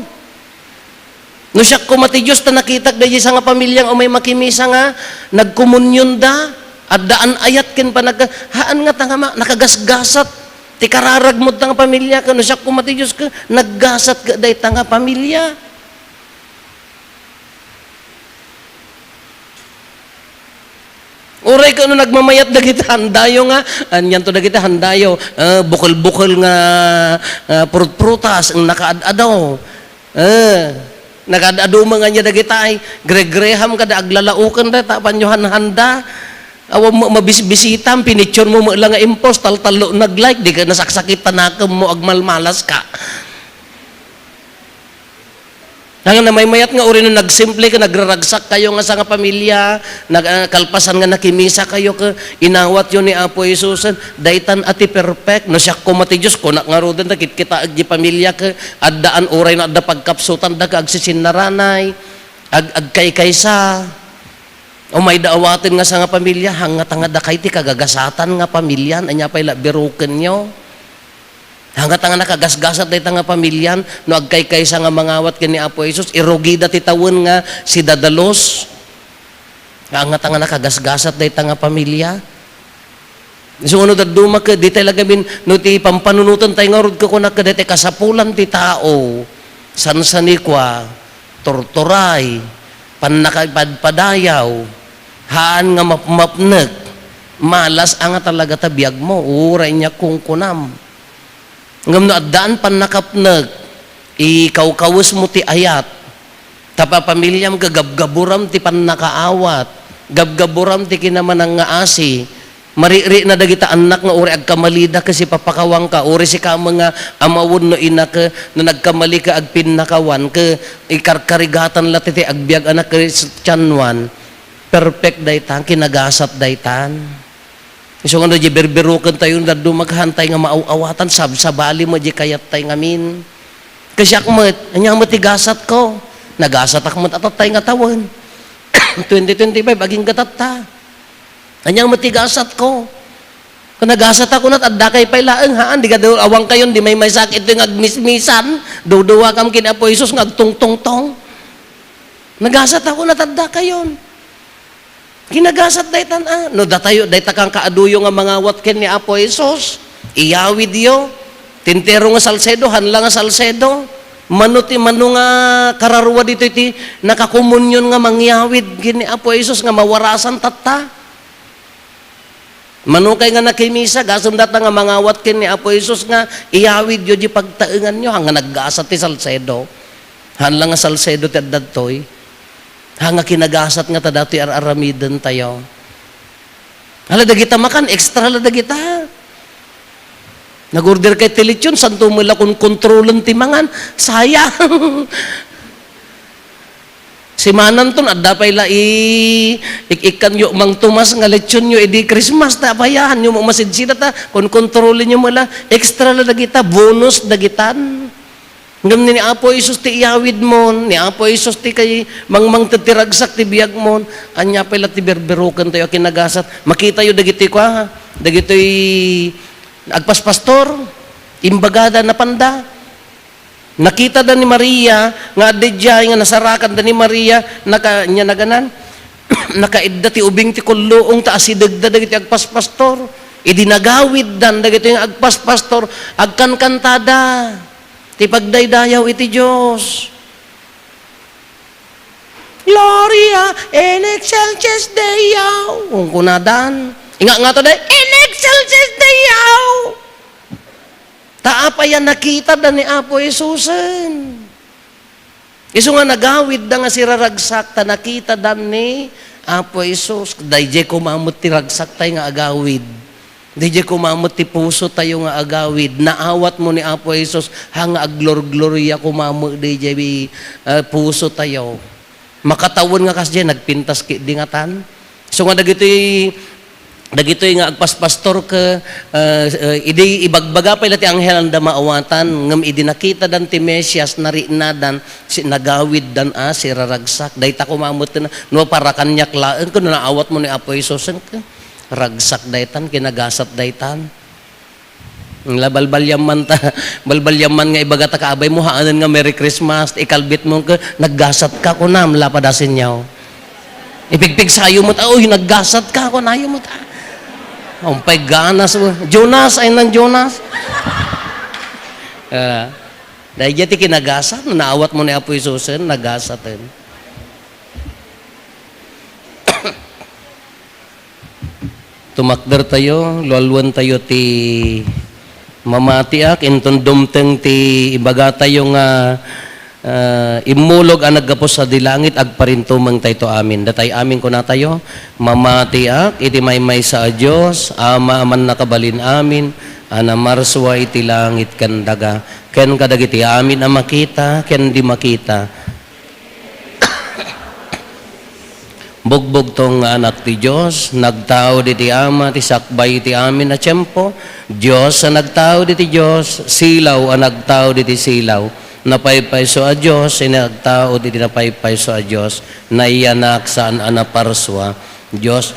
No siak koma ti Dios ta nakitak daydiay sa nga pamilia nga umay makimisa nga nagkomunionda, addaan ayat ken panagka-, haan nga ta nga ma-, nakagasgasat ti kararag mo ta nga pamilia ken no siak koma ti Dios ket naggasat ket dayta nga pamilia. Uray ket no nagmamayat dagiti handayo nga, anianto dagiti handayo, eh, bukel-bukel nga, nga prut-prutas, nga nakaad-ado. Eh, nakaad-ado man nga ania dagita ay, gregrehamka da, aglalaoken da, ta apanyo hanhanda. Awan mo mabisbisitam, pinicture mo met la nga impos, taltallo nag-like, di ka nasaksakit ta nakemmo, agmalmalaska. Nga namaymayat nga uray no nagsimple ka, nagraragsak kayo nga sa nga pamilia, nag-, ah, kalpasan nga nakimisa kayo ka, inawat yo ni Apo Jesus, daytan a ti perfect. No siak koma ti Dios, kunak ngaruden ta kitkitaek di pamilia ka, addaan uray no adda pagkapsutan da ka, agsisinnaranay, ag-, agkaykaysa. Umayda awaten nga sa nga pamilia, hangngata nga dakay ti kagagasatan nga pamilia, ania pay la biruken yo? Hangngata nga nakagasgasat dayta nga pamilian, no agkaykaysa nga mangawat ken ni Apo Jesus, irugida ti tawen nga sidadalus. Hangngata nga nakagasgasat dayta nga pamilia. Isu nga no dadduma ket, ditay la gamin, no ti pampanunoten tayo ngarud ket kunak ket daytay kasapulan ti tao, sansanikua, turturay, pannakaipadpadayaw, haan nga mapmapnek, malas a nga talaga ta biagmo, uray nia kunkunam. Ngem no addaan pannakapnek, ikawkawesmo ti ayat, ta papamiliam ket gabgaburam ti pannakaawat, gabgaburam ti kinamanangngaasi, marikrik na dagita annak nga uray agkamalida ket sipapakawanka, uray sika met nga ama wenno ina ket no nagkamali ket agpinnakawan ket ikarkarigatan la ti, ti agbiag a nakristianoan. Perfect daytan, kinagasat daytan. Isu nga no, di berberukentayo, dadduma ket haantay nga maaw-awatan, sabsabali met di kayattay ngamin. Ket siak met, ania met ti gasatko? Nagasatak met a tattay nga tawen. Twenty twenty-five, agingga tatta. Ania met ti gasatko? Kung nagasatak kunat, addakay pay laeng, haan, di kadi awankayon, di maymaysaak itoy nga agmismisan, duduakam ken Apo Jesus nga agtungtungtong. Nagasatak kunat, addakayon. Kinagasat daytan a. No datayo, dayta kankaaduyo nga mangawat ken ni Apo Jesus, iyawidyo. Ti entero nga Salcedo, haan la nga Salcedo. Mano ti, mano nga kararua ditoy ti nakakomunion nga mangyawid ken ni Apo Jesus nga mawarasan tatta? Mano kay nga nakimisa, gasem data nga mangawat ken ni Apo Jesus nga iyawidyo di pagtaenganyo, haan nga naggasat ti Salcedo. Haan la nga Salcedo ti adda ditoy. Haan nga kinagasat nga ta datoy ar-aramidentayo. Hala, dagita makan, extra la dagita. Nag-order kay ti lechon, santo met la kon kontrolen ti mangan. Sayang. Simananton, adda pay la i-, ik-ikkanyo Mang Tomas nga lechonyo idi Christmas, ta apayahanyo mo masidsidat, ta kon kontrolenyo met la, extra la dagita, bonus dagitan. Ngem ni Apo Jesus ti iyawidmon, ni Apo Jesus ti kay mangmangted ti ragsak ti biagmon, ania pay la ti berberukentayo a kinagasat? Makitayo dagitoy kua, dagitoy agpaspastor, imbagada, napanda. Nakitada ni Maria nga adda idiay nga nasarakanda ni Maria, naka-, nia naganan, nakaidda ti ubing ti kulluong ta asidegda dagiti agpaspastor. Idi nagawiddan dagitoy nga agpaspastor, agkankantada ti pagdaydayaw iti Dios. "Gloria in excelsis Deo," kunkunadan. Inga ngato, day, "In excelsis Deo." Ta apay a nakitada ni Apo Jesusen. Isu nga nagawidda nga siraragsak, ta nakitada ni Apo Jesus. Daydiay koma met ti ragsaktay nga agawid. Daydiay koma met ti pusotayo nga agawid. Naawatmo ni Apo Jesus, haan nga aglorgloria koma met daydiay, ah, pusotayo. Makatawen nga kasdiay, nagpintas ketdi ngatan. Isu nga dagitoy, dagitoy nga agpaspastor ket, ah, ah, idi ibagbaga pay la ti anghel, anda maawatan, ngem idi nakitadan ti Mesias, nariknadan, si-, nagawiddan a siraragsak. Dayta koma met ti na-, no para kaniak laeng, ket no naawatmo ni Apo Jesusen, ket ragsak daytan, kinagasat daytan. La, balbaliam man ta, balbaliam man nga ibagata ka abaymo, haanen nga Merry Christmas, ikalbitmo ket, "Naggasatka," kunam, la padasinyaw. Ipigpigsayo met, "Uy, naggasatka," kunayo met. Umpay ganas, "Jonas, ay nan Jonas." Ah, daydiay ti kinagasat, naawatmo ni Apo Jesusen, nagasaten. Tumakdertayo, lualuentayo ti mamatiak, inton dumteng ti ibagatayo nga, ah, immulog a naggapu sadi langit, agparintumengtayto amin. Datay amin kunatayo, mamatiak iti maymaysa a Dios, Ama a mannakabalin amin, a namarsua iti langit ken daga, ken kadagiti amin a makita ken di makita. Bugbugtong nga Anak ti Dios, nagtaud iti Ama ti sakbay iti amin a tiempo, Dios a nagtaud iti Dios, silaw a nagtaud iti silaw, napaypayso a Dios, nagtaud iti napaypayso a Dios, nayanak saan a naparsua, Dios.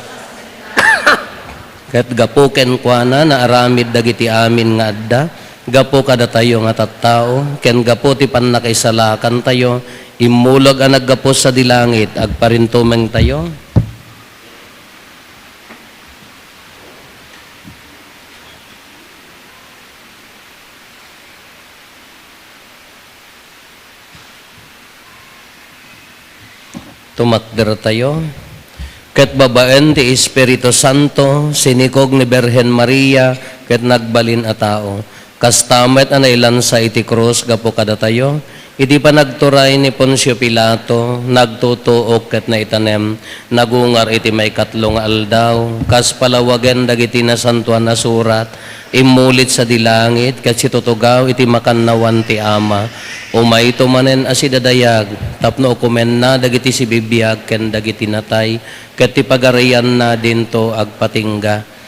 Ket gapu kenkuana, naaramid dagiti amin nga adda. Gapu kadatayo nga tattao, ken gapu ti pannakaisalakantayo, immulog a naggapu sadi langit, agparintumengtayo. Tumakdertayo. Ket babaen ti Espiritu Santo, sinikog ni Birhen Maria ket nagbalin a tao. Kasta met a nailansa iti krus gapu kadatayo, iti panagturay ni Poncio Pilato, nagtutuok ket naitanem, nagungar iti maikatlo nga aldaw, kas palawagen dagiti Nasantoan a Surat, immulit sadi langit ket situtugaw iti makannawan ti Ama. Umayto manen a sidadayag tapno ukomenna dagiti sibibiag ken dagiti natay, ket ti pagarianna dinto agpatingga.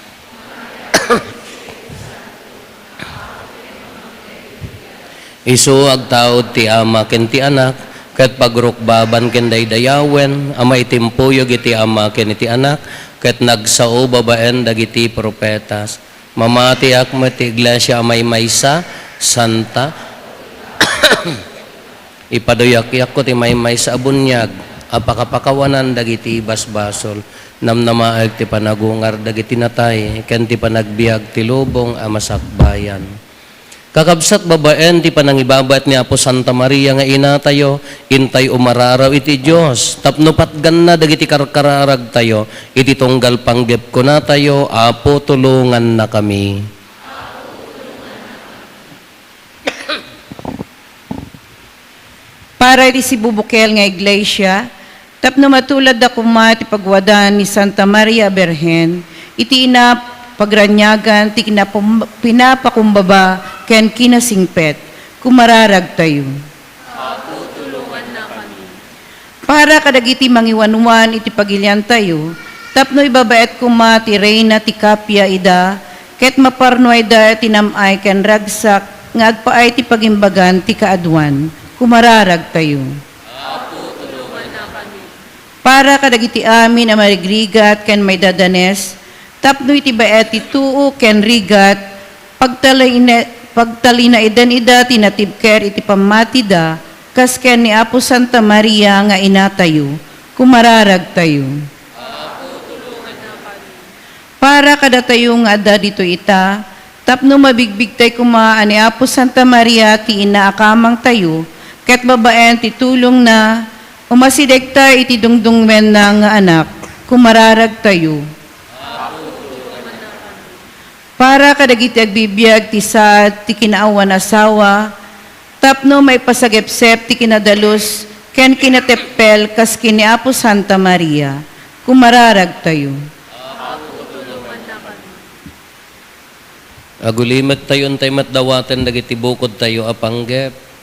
Isu agtaud ti Ama ken ti Anak, ket pagrukbaban ken daydayawen a maitimpuyog iti Ama ken iti Anak, ket nagsao babaen dagiti profetas. Mamatiak met ti iglesia a maymaysa, santa. Ipaduyakyakko ti maymaysa a buniag a pakapakawanan dagiti basbasol. Namnamaek ti panagungar dagiti natay ken ti panagbiag ti lubong a masakbayan. Kakabsat, babaen ti panangibabaet ni Apo Santa Maria nga inatayo, intay umararaw iti Dios tapno patganna dagiti karkararagtayo iti tunggal panggep kunatayo, Apo, tulongannakami. Para iti sibubukel nga iglesia, tapno matuladda koma ti pagwadan ni Santa Maria a Birhen, iti ina pagraniagan ti kinapum-, pinapakumbaba ken kinasingpet, kumararagtayo. Apo, tulongannakami. Para kadagiti mangiwanwan iti pagiliantayo, tapno ibabaet koma ti Reyna ti kappia ida, ket maparnuayda ti nam-ay ken ragsak nga agpaay ti pagimbagan ti kaaduan, kumararagtayo. Apo, tulongannakami. Para kadagiti amin a marigrigat ken maidadanes, tapno iti baet ti too ken rigat, pagtalina-, pagtalinaedan ida ti natibker iti pammatida, kas ken ni Apo Santa Maria nga inatayo, kumararagtayo. Apo, tulongannakami. Para kadatayo nga adda ditoy ita, tapno mabigbigtay koma a ni Apo Santa Maria ti ina a kamangtayo, ket babaen ti tulongna, umasidegta iti dungdungngoenna nga anak, kumararagtayo. Para kadagiti agbibiag ti saad ti kinaawan a sawa, tapno maipasagepsep ti kinadalus ken kinateppel kas ken ni Apo Santa Maria, kumararagtayo. Agulimektayo, intay met dawaten dagiti bukodtayo a panggep.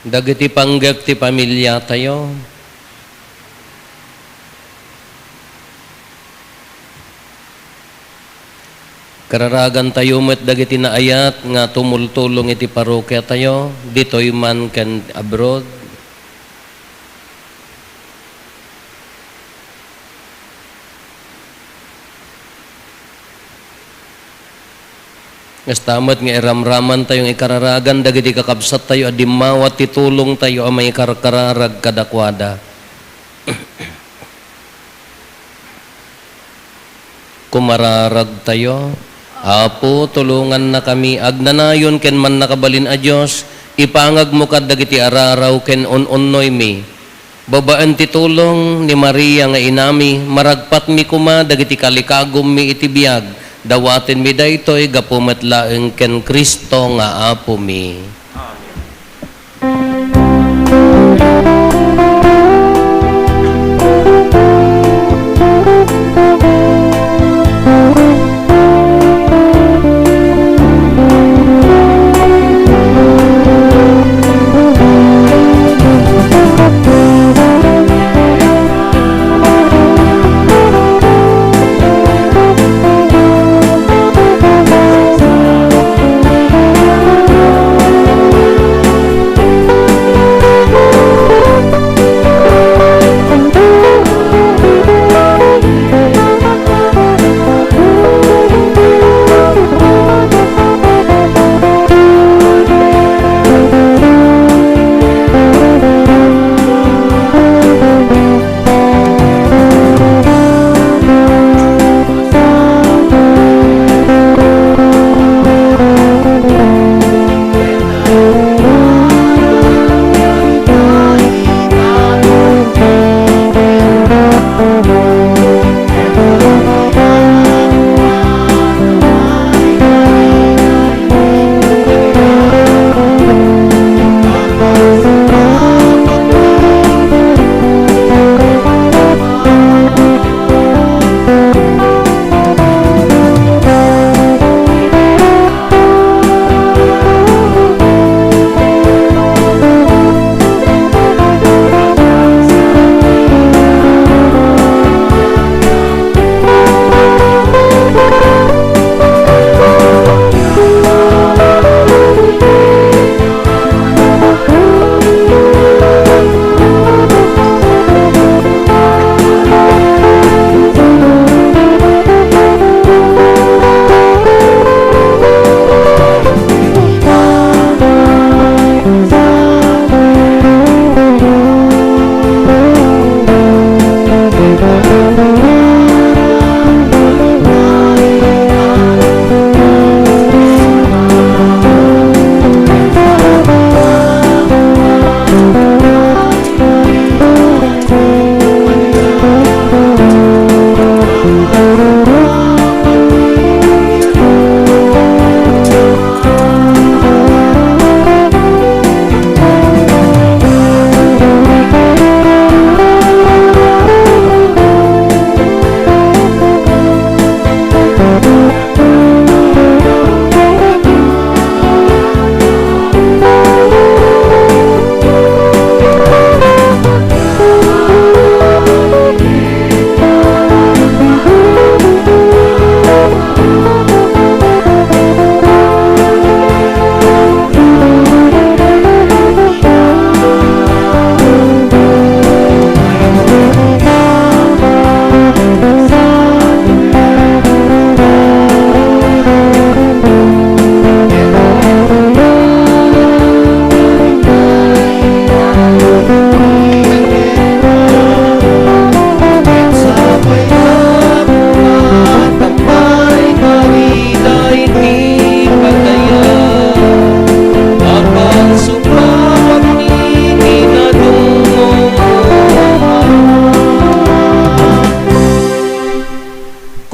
Dagiti panggep ti pamiliatayo. Kararagantayo met dagiti naayat nga tumultulong iti parokiatayo, ditoy man ken abroad. Kasta met nga iramramantayo nga ikararagan dagiti kakabsattayo a dimmawat ti tulongtayo a maikarkararag kadakuada. Kumararagtayo. Apo, tulongannakami. Agnanayon ken mannakabalin a Dios, ipangagmo kadagiti araraw ken un-unnoymi. Babaen ti tulong ni Maria nga inami, maragpatmi koma dagiti kalikagummi iti biag. Dawatenmi daytoy gapu met laeng ken Cristo nga Apomi. Amen.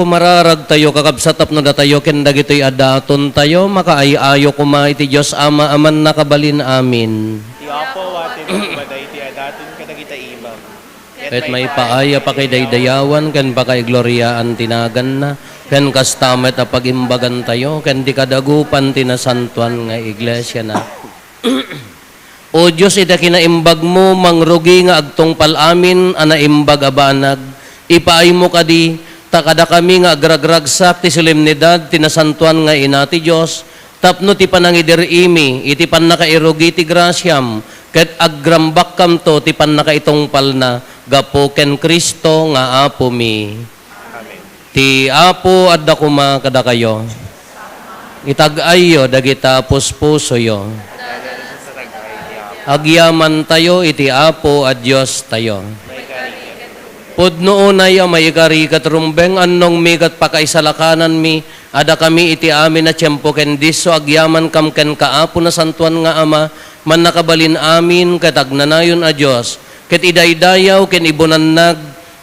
Mararagtayo, kakabsat, tapno datayo ken dagitoy a datontayo makaay-ayo koma iti Dios Ama a Mannakabalin-amin. Ti Apo awatenna koma daytoy a daton kadagita imam. Ket maipaay a pakidaydayawan ken pakaigloriaan ti naganna, ken kasta met a pagimbagantayo ken ti kadagupan ti nasantoan nga iglesiana. O Dios, iti kinaimbagmo, mangrugi nga agtungpal amin a naimbag a banag, ipaaymo kadi, ta kadakami nga agragragsak ti solemnidad ti nasantoan nga Ina ti Dios, tapno ti panangidir-imi iti pannakairugi ti grasiam, ket agrambakkamto ti pannakaitungpalna gapu ken Cristo nga Apomi. Amen. Ti Apo adda koma kadakayo. Itag-ayyo dagita puspusoyo. Agyamantayo iti Apo a Diostayo. Pudno unay a maikari ket rumbeng, annongmi ket pakaisalakananmi a dakami iti amin a tiempo ken disso agyamankam kenka, Apo, nasantoan nga Ama, mannakabalin amin ket agnanayon a Dios, ket idaydayaw ken ibunannag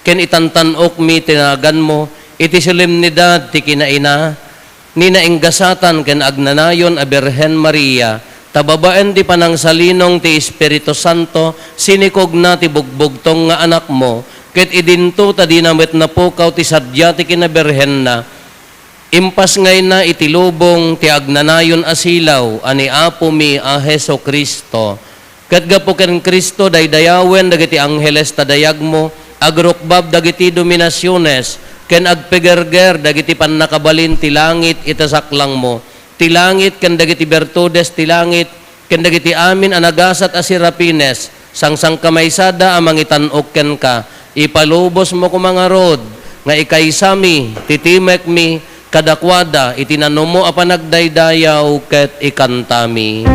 ken itantan-okmi ti naganmo iti solemnidad ti kinaina ni nainggasatan ken agnanayon a Birhen Maria, ta babaen ti panangsalinong ti Espiritu Santo, sinikogna ti bugbugtong nga Anakmo, ket idinto ta dina met napukaw ti sadia ti kinabirhenna. Impasngayna iti lubong ti agnanayon a silaw a ni Apomi a Jesu-Cristo. Ket gapu ken Cristo, daydayawen dagiti angheles ta dayagmo, agrukbab dagiti dominasiones, ken agpegerger dagiti pannakabalin ti langit ita saklangmo. Ti langit ken dagiti bertudes ti langit, ken dagiti amin a nagasat a serafines, sangsangkamaysada a mangitan-ok kenka, ipalubosmo koma ngarud nga ikaysami ti timekmi kadakuada iti nanumo a panagdaydayaw ket ikantami.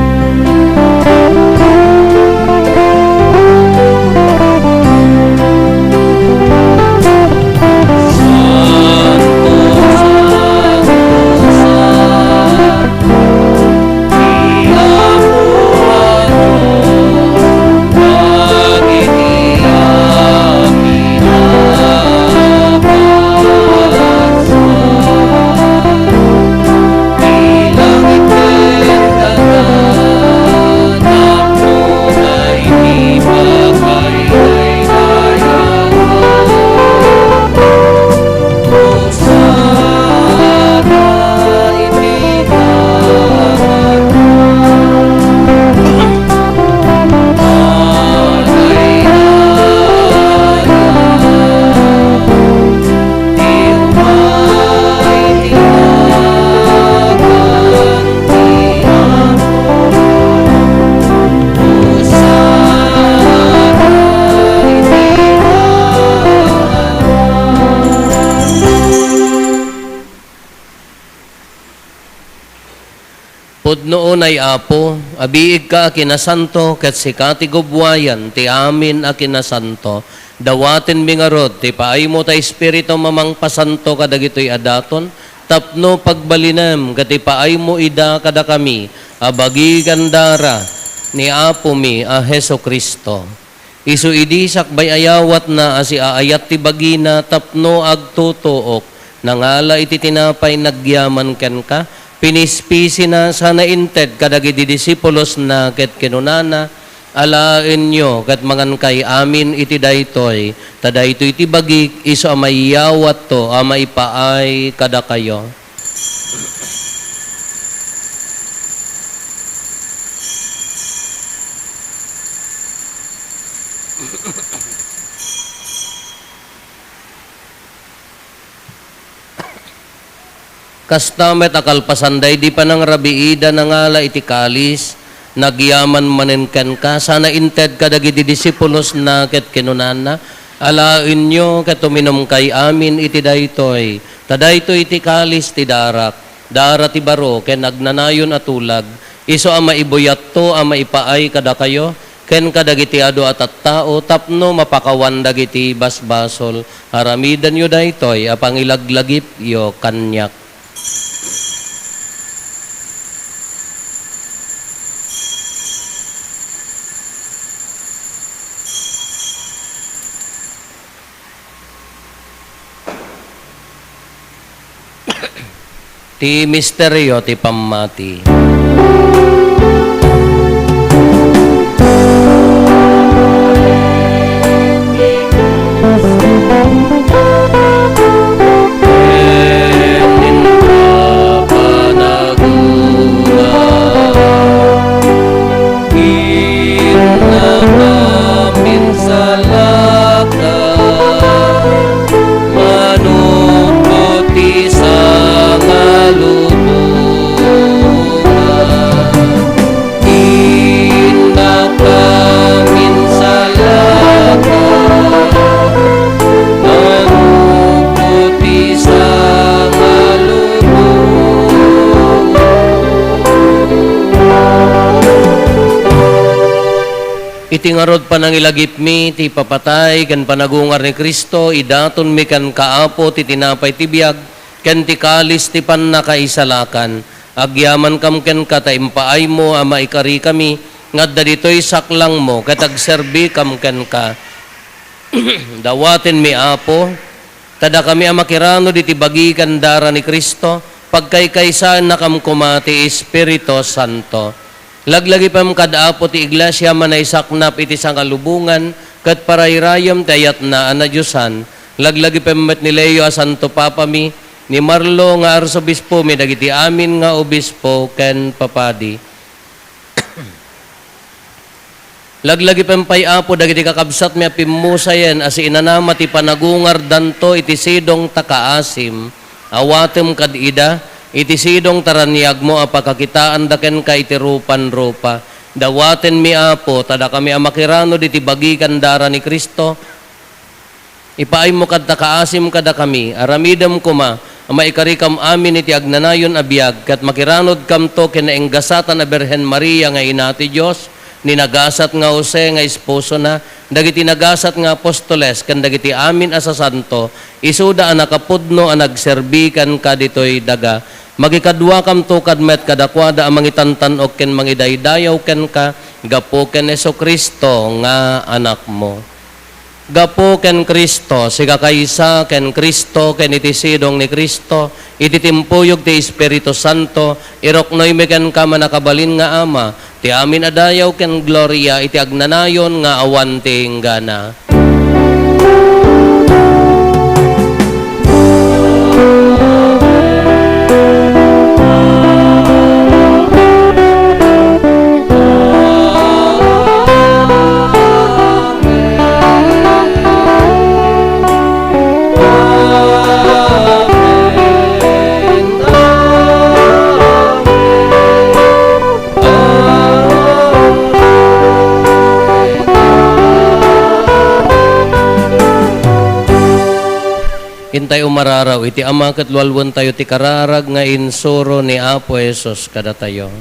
Pudno unay, Apo, a biigka a kinasanto, ket sika ti gubbuayan ti amin a kinasanto. Dawatenmi ngarud ti paaymo ta Espiritu a mangpasanto kadagitoy a daton, tapno pagbalinem ket ipaaymo ida kadakami a bagi ken dara ni Apomi a Jesu-Cristo. Isu idi sakbay a yawatna a siaayat ti bagina tapno agtutuok, nangala iti tinapay nagyaman kenka, pinispisina sana inted kadagiti disipulosna ket kinunana, "Alaenyo ket mangankay amin iti daytoy, ta daytoy ti bagik isu a maiyawatto a maipaay kadakayo." Kasta met a kalpasan daydi panangrabiida, nangala iti kalis, nagyaman manen kenka, sana inted kadagiti disipulosna ket kinunana, "Alaenyo ket uminumkay amin iti daytoy, ta daytoy ti kalis ti darak, dara ti baro ken agnanayon a tulag, isu a maibuyatto a maipaay kadakayo ken kadagiti adu a tattao tapno mapakawan dagiti basbasol." Aramidenyo daytoy a pangilaglagipyo kaniak. Ti misterio ti pammati. Inna amin salaka, manukot ti sangalubongan. Inna amin salaka, manukot ti sangalubongan. Iti ngarud panangilagipmi ti ipapatay ken panagungar ni Cristo, idatonmi kenka, Apo, ti tinapay ti biag ken ti kalis ti pannakaisalakan. Agyamankam kenka ta impaaymo a maikarikami nga adda ditoy saklangmo ket agserbikam kenka. Dawatenmi, Apo, ta dakami a makiranod iti bagi ken dara ni Cristo, pagkaykaysaennakam koma ti Espiritu Santo. Laglagipem kad Apo ti Iglesia a manaisaknap iti sangalubongan ket parayrayem ti ayatna a nadiosan. Laglagipem met ni Leo a Santo Papami, ni Marlo nga Arsobispomi, dagiti amin nga obispo ken papadi. Laglagipem pay, Apo, dagiti kakabsatmi a pimmusayen a siinanama ti panagungardanto iti sidong ta kaasim. Awatem kad ida iti sidong ta raniagmo a pakakitaanda kenka iti rupan-rupa. Dawatenmi, Apo, ta dakami a makiranod iti bagi ken dara ni Cristo, ipaaymo kad ta kaasim kadakami. Aramidem koma a maikarikam amin iti agnanayon a biag, ket makiranodkamto ken naenggasatan a Birhen Maria nga Ina ti Dios, ni nagasat nga Jose nga esposona, dagiti nagasat nga apostoles, ken dagiti amin a sasanto, isuda a nakapudno a nagserbi kenka ditoy daga. Makikaduakamto kad met kadakuada a mangitantan-ok ken mangidaydayaw kenka, gapu ken Jesu-Cristo nga Anakmo. Gapu ken Cristo, sikakaysa ken Cristo, ken iti sidong ni Cristo, iti timpuyog ti Espiritu Santo, iruknoymi kenka, mannakabalin nga Ama, ti amin a dayaw ken gloria iti agnanayon nga awan ti inggana. Intay umararaw iti Ama ket lualuentayo ti kararag nga insuro ni Apo Jesus kadatayo.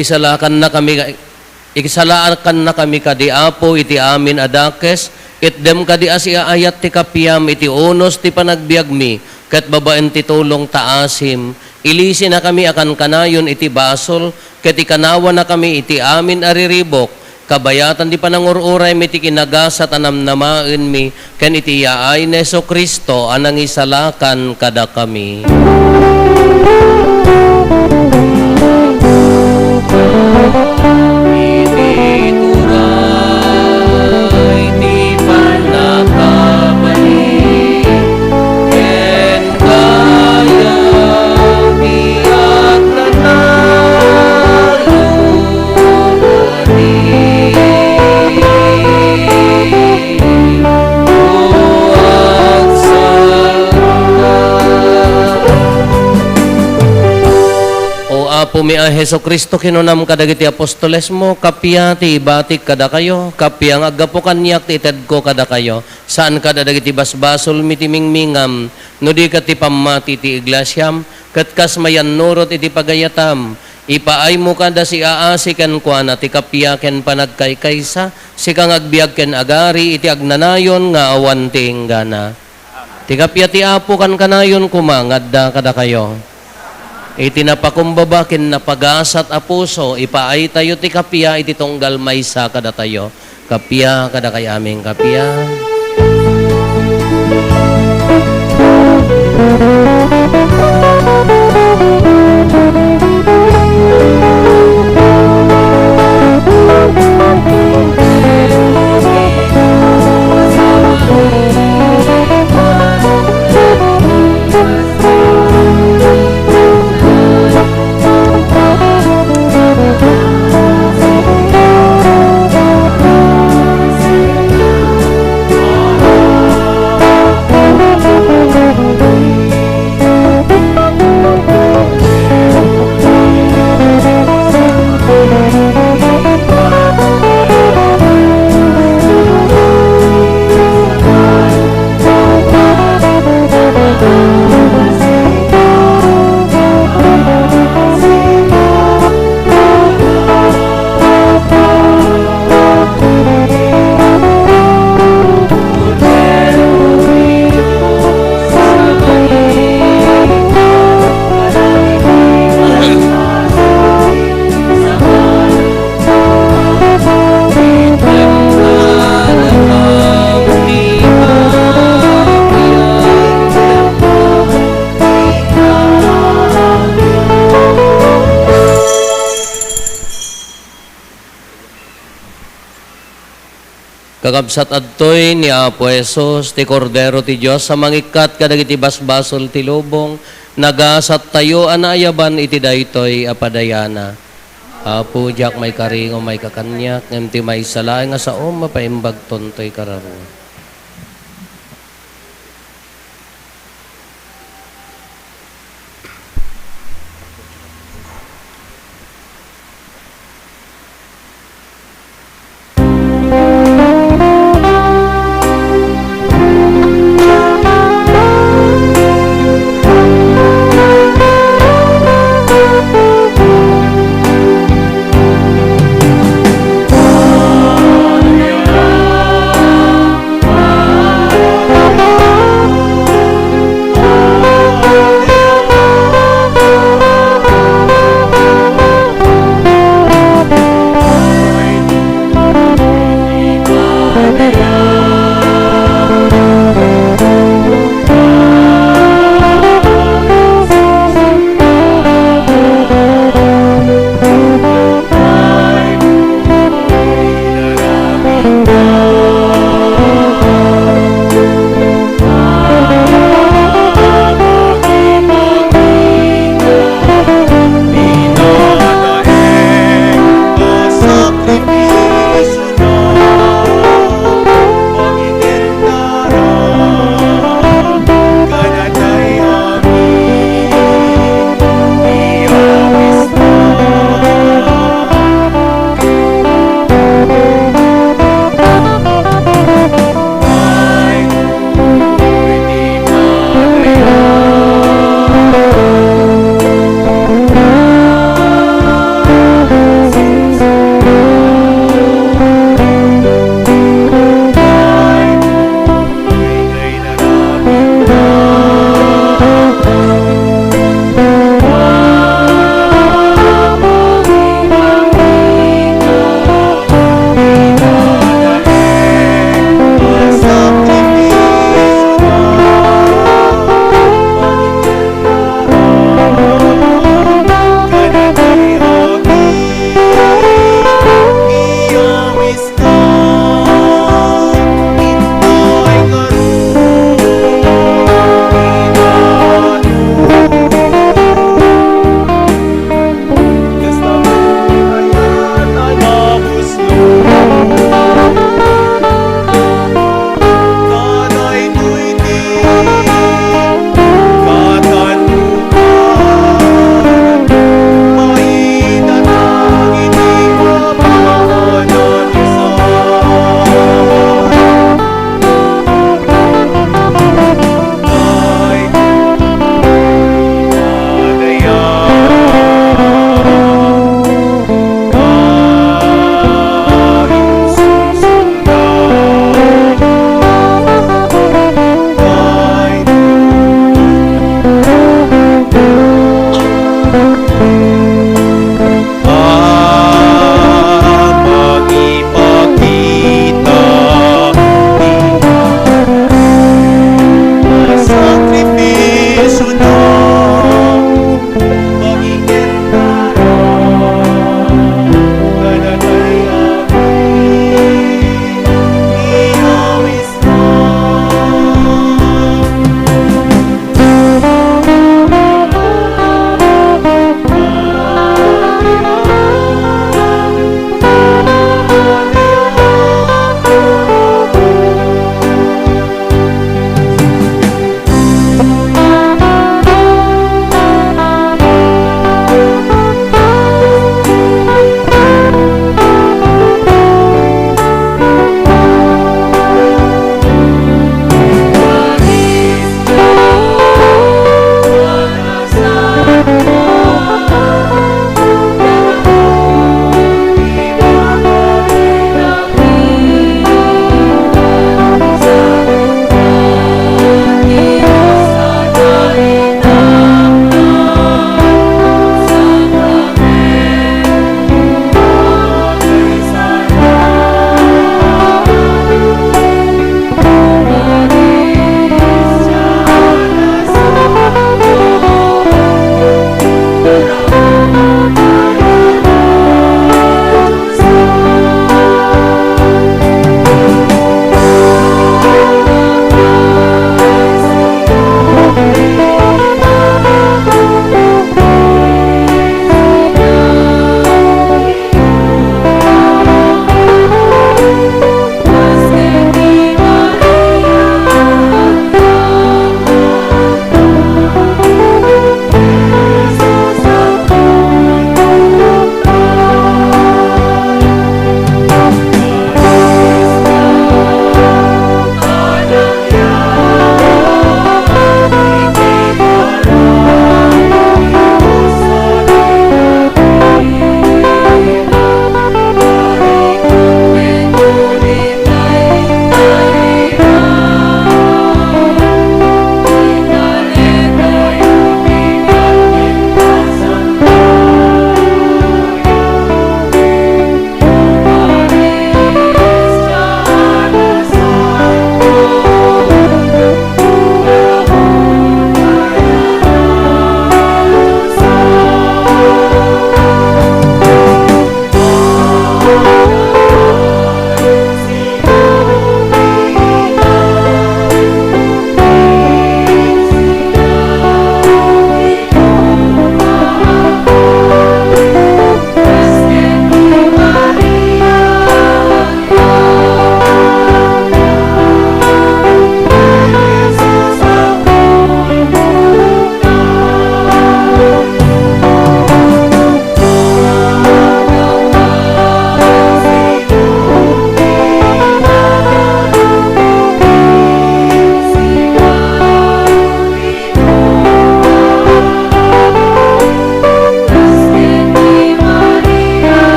Isalakannakami, isalakannakami kadi, Apo, iti amin a dakes, itdem kadi a siaayat ti kapiam iti unos ti panagbiagmi, ket babaen ti tulong ta asim, ilisinakami a kankanayon iti basol, ket ikanawanakami iti amin a riribuk, kabayatan ti panangur-uraymi iti kinagasat a namnamaenmi, ken iti yaay ni Jesu-Cristo a nangisalakan kadakami. Iti turay ti pannakabali, ken kaya ti agnanayon. O Apomi a Jesu-Cristo, kinunam kadagiti apostolesmo, kappia ti ibatik kadakayo, kappia nga aggapu kaniak ti itedko kadakayo, saan kada dagiti basbasolmi ti mingmingam, no di ket ti pammati ti iglesiam, ket kas mayannurot iti pagayatam, ipaaymo kada siaasi kenkuana ti kappia ken panagkaykaysa, sika nga agbiag ken agari iti agnanayon nga awan ti inggana. Ti kappia ti Apo kankanayon koma nga adda kadakayo. Iti napakumbaba ken napagasat a puso, ipaaytayo ti kappia iti tunggal maysa kadatayo. Kappia kadakay amin, kappia. Kakabsat, adtoy ni Apo Jesus, ti Kordero ti Dios a mangikkat kadagiti basbasol ti lubong, nagasattayo a naayaban iti daytoy a padayana. Apo, diak maikari nga umayka kaniak, ngem ti maysa laeng a saom, mapaimbagton toy kararua.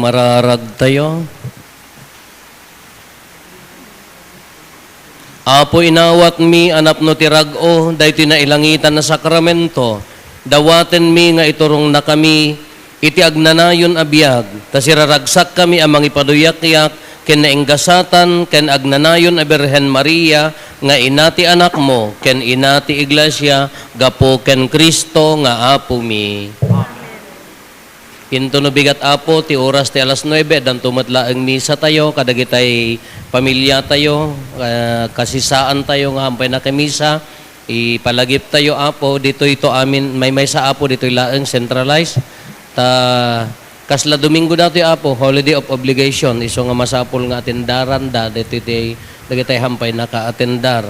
Mararagtayo. Apo, inawatmi a napno ti rag-o daytoy nailangitan a sakramento. Dawatenmi nga iturongnakami iti agnanayon a biag, ta siraragsakkami a mangipaduyakyak ken nainggasatan ken agnanayon a Birhen Maria nga ina ti Anakmo ken ina ti Iglesia, gapu ken Cristo nga Apomi. Intono bigat, Apo, ti oras ti alas nuebe, addanto met laeng misa tayo kadagitay pamiliatayo, ah, kasisaantayo nga hampay nakamisa. Ipalagiptayo, Apo, ditoy to amin, maymaysa, Apo, ditoy laeng centralized. Ta kasla Domingo datoy, Apo, holiday of obligation, isu nga masapul nga atendaran da ditoy ti dagitay hampay nakaatendar.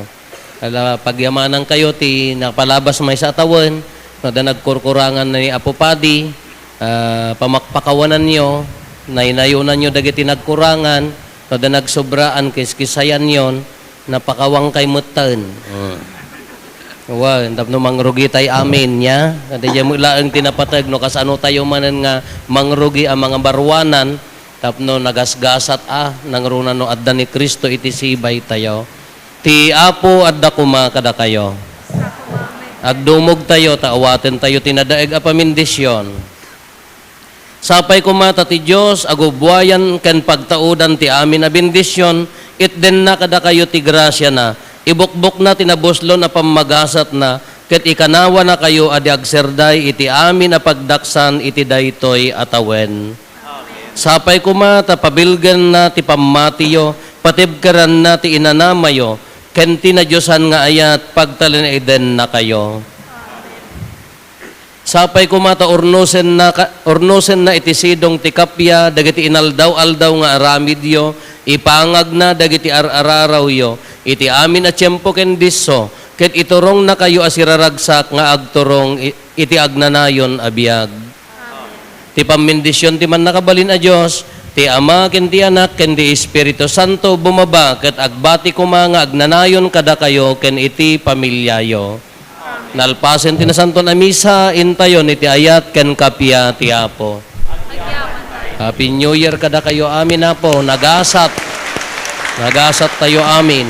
Ala, pagyamanankayo ti napalabas maysa a tawen, no adda nagkurkurangan ni Apo Padi, ah, pamakpakawananyo, naynayonanyo dagiti nagkurangan, no adda nagsobraan, kiskisayanyon, napakawankay metten. Mm. Wen, tapno mangrugitay amin, nia? Kadi met laeng ti napateg, no kasano tayo manen nga mangrugi a mangabaruanan, tapno nagasgasat a, nangruna no adda ni Cristo iti sibaytayo. Ti Apo adda koma kadakayo. Agdumogtayo ta awatentayo ti nadaeg a pamindision. Sapay koma ta ti Dios a gubbuayan ken pagtaudan ti amin a bendision, itdenna kadakayo ti grasiana, ibukbokna ti nabuslon a pammagasatna, ket ikanawanakayo a di agserday iti amin a pagdaksan iti daytoy a tawen. Sapay koma ta pabilgenna ti pammatiyo, patibkeranna ti inanamayo, ken ti nadiosan nga ayat, pagtalinaedennakayo. Sapay koma ta urnosenna ka-, urnosenna iti sidong ti kappia dagiti inaldaw-aldaw nga aramidyo, ipangagna dagiti ar-ararawyo iti amin a tiempo ken disso, ket iturongnakayo a siraragsak nga agturong i-, iti agnanayon a biag. Ti pammindision ti Mannakabalin a Dios, ti Ama, ken ti Anak, ken ti Espiritu Santo, bumaba ket agbati koma nga agnanayon kadakayo ken iti familiayo. Nalpasen ti Nasanton a Misa, intayon iti ayat ken kappia ti Apo. Happy New Year kadakayo amin, Apo. Nagasat. Nagasat tayo amin.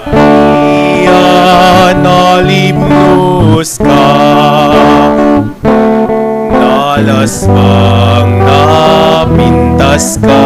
Maria, nalipnos ka, nalasang napintas ka.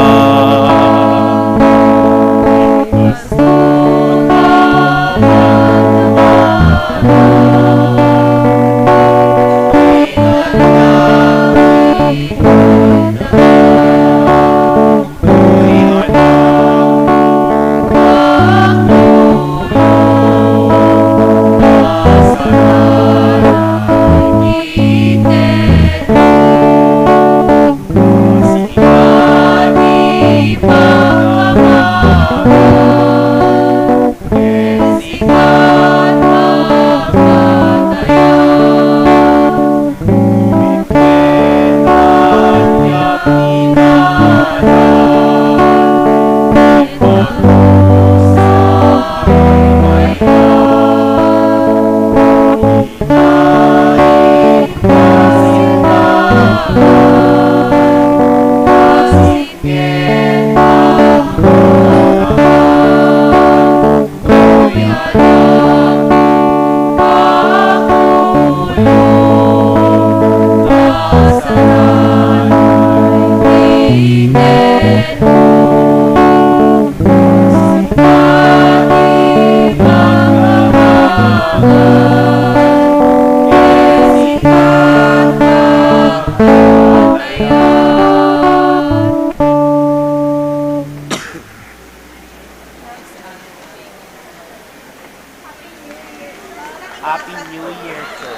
Happy New Year po.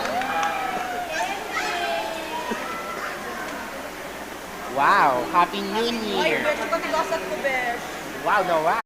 Wow, Happy New Year. Ay, medyo katigasan ko, besh. Wow, no, wow.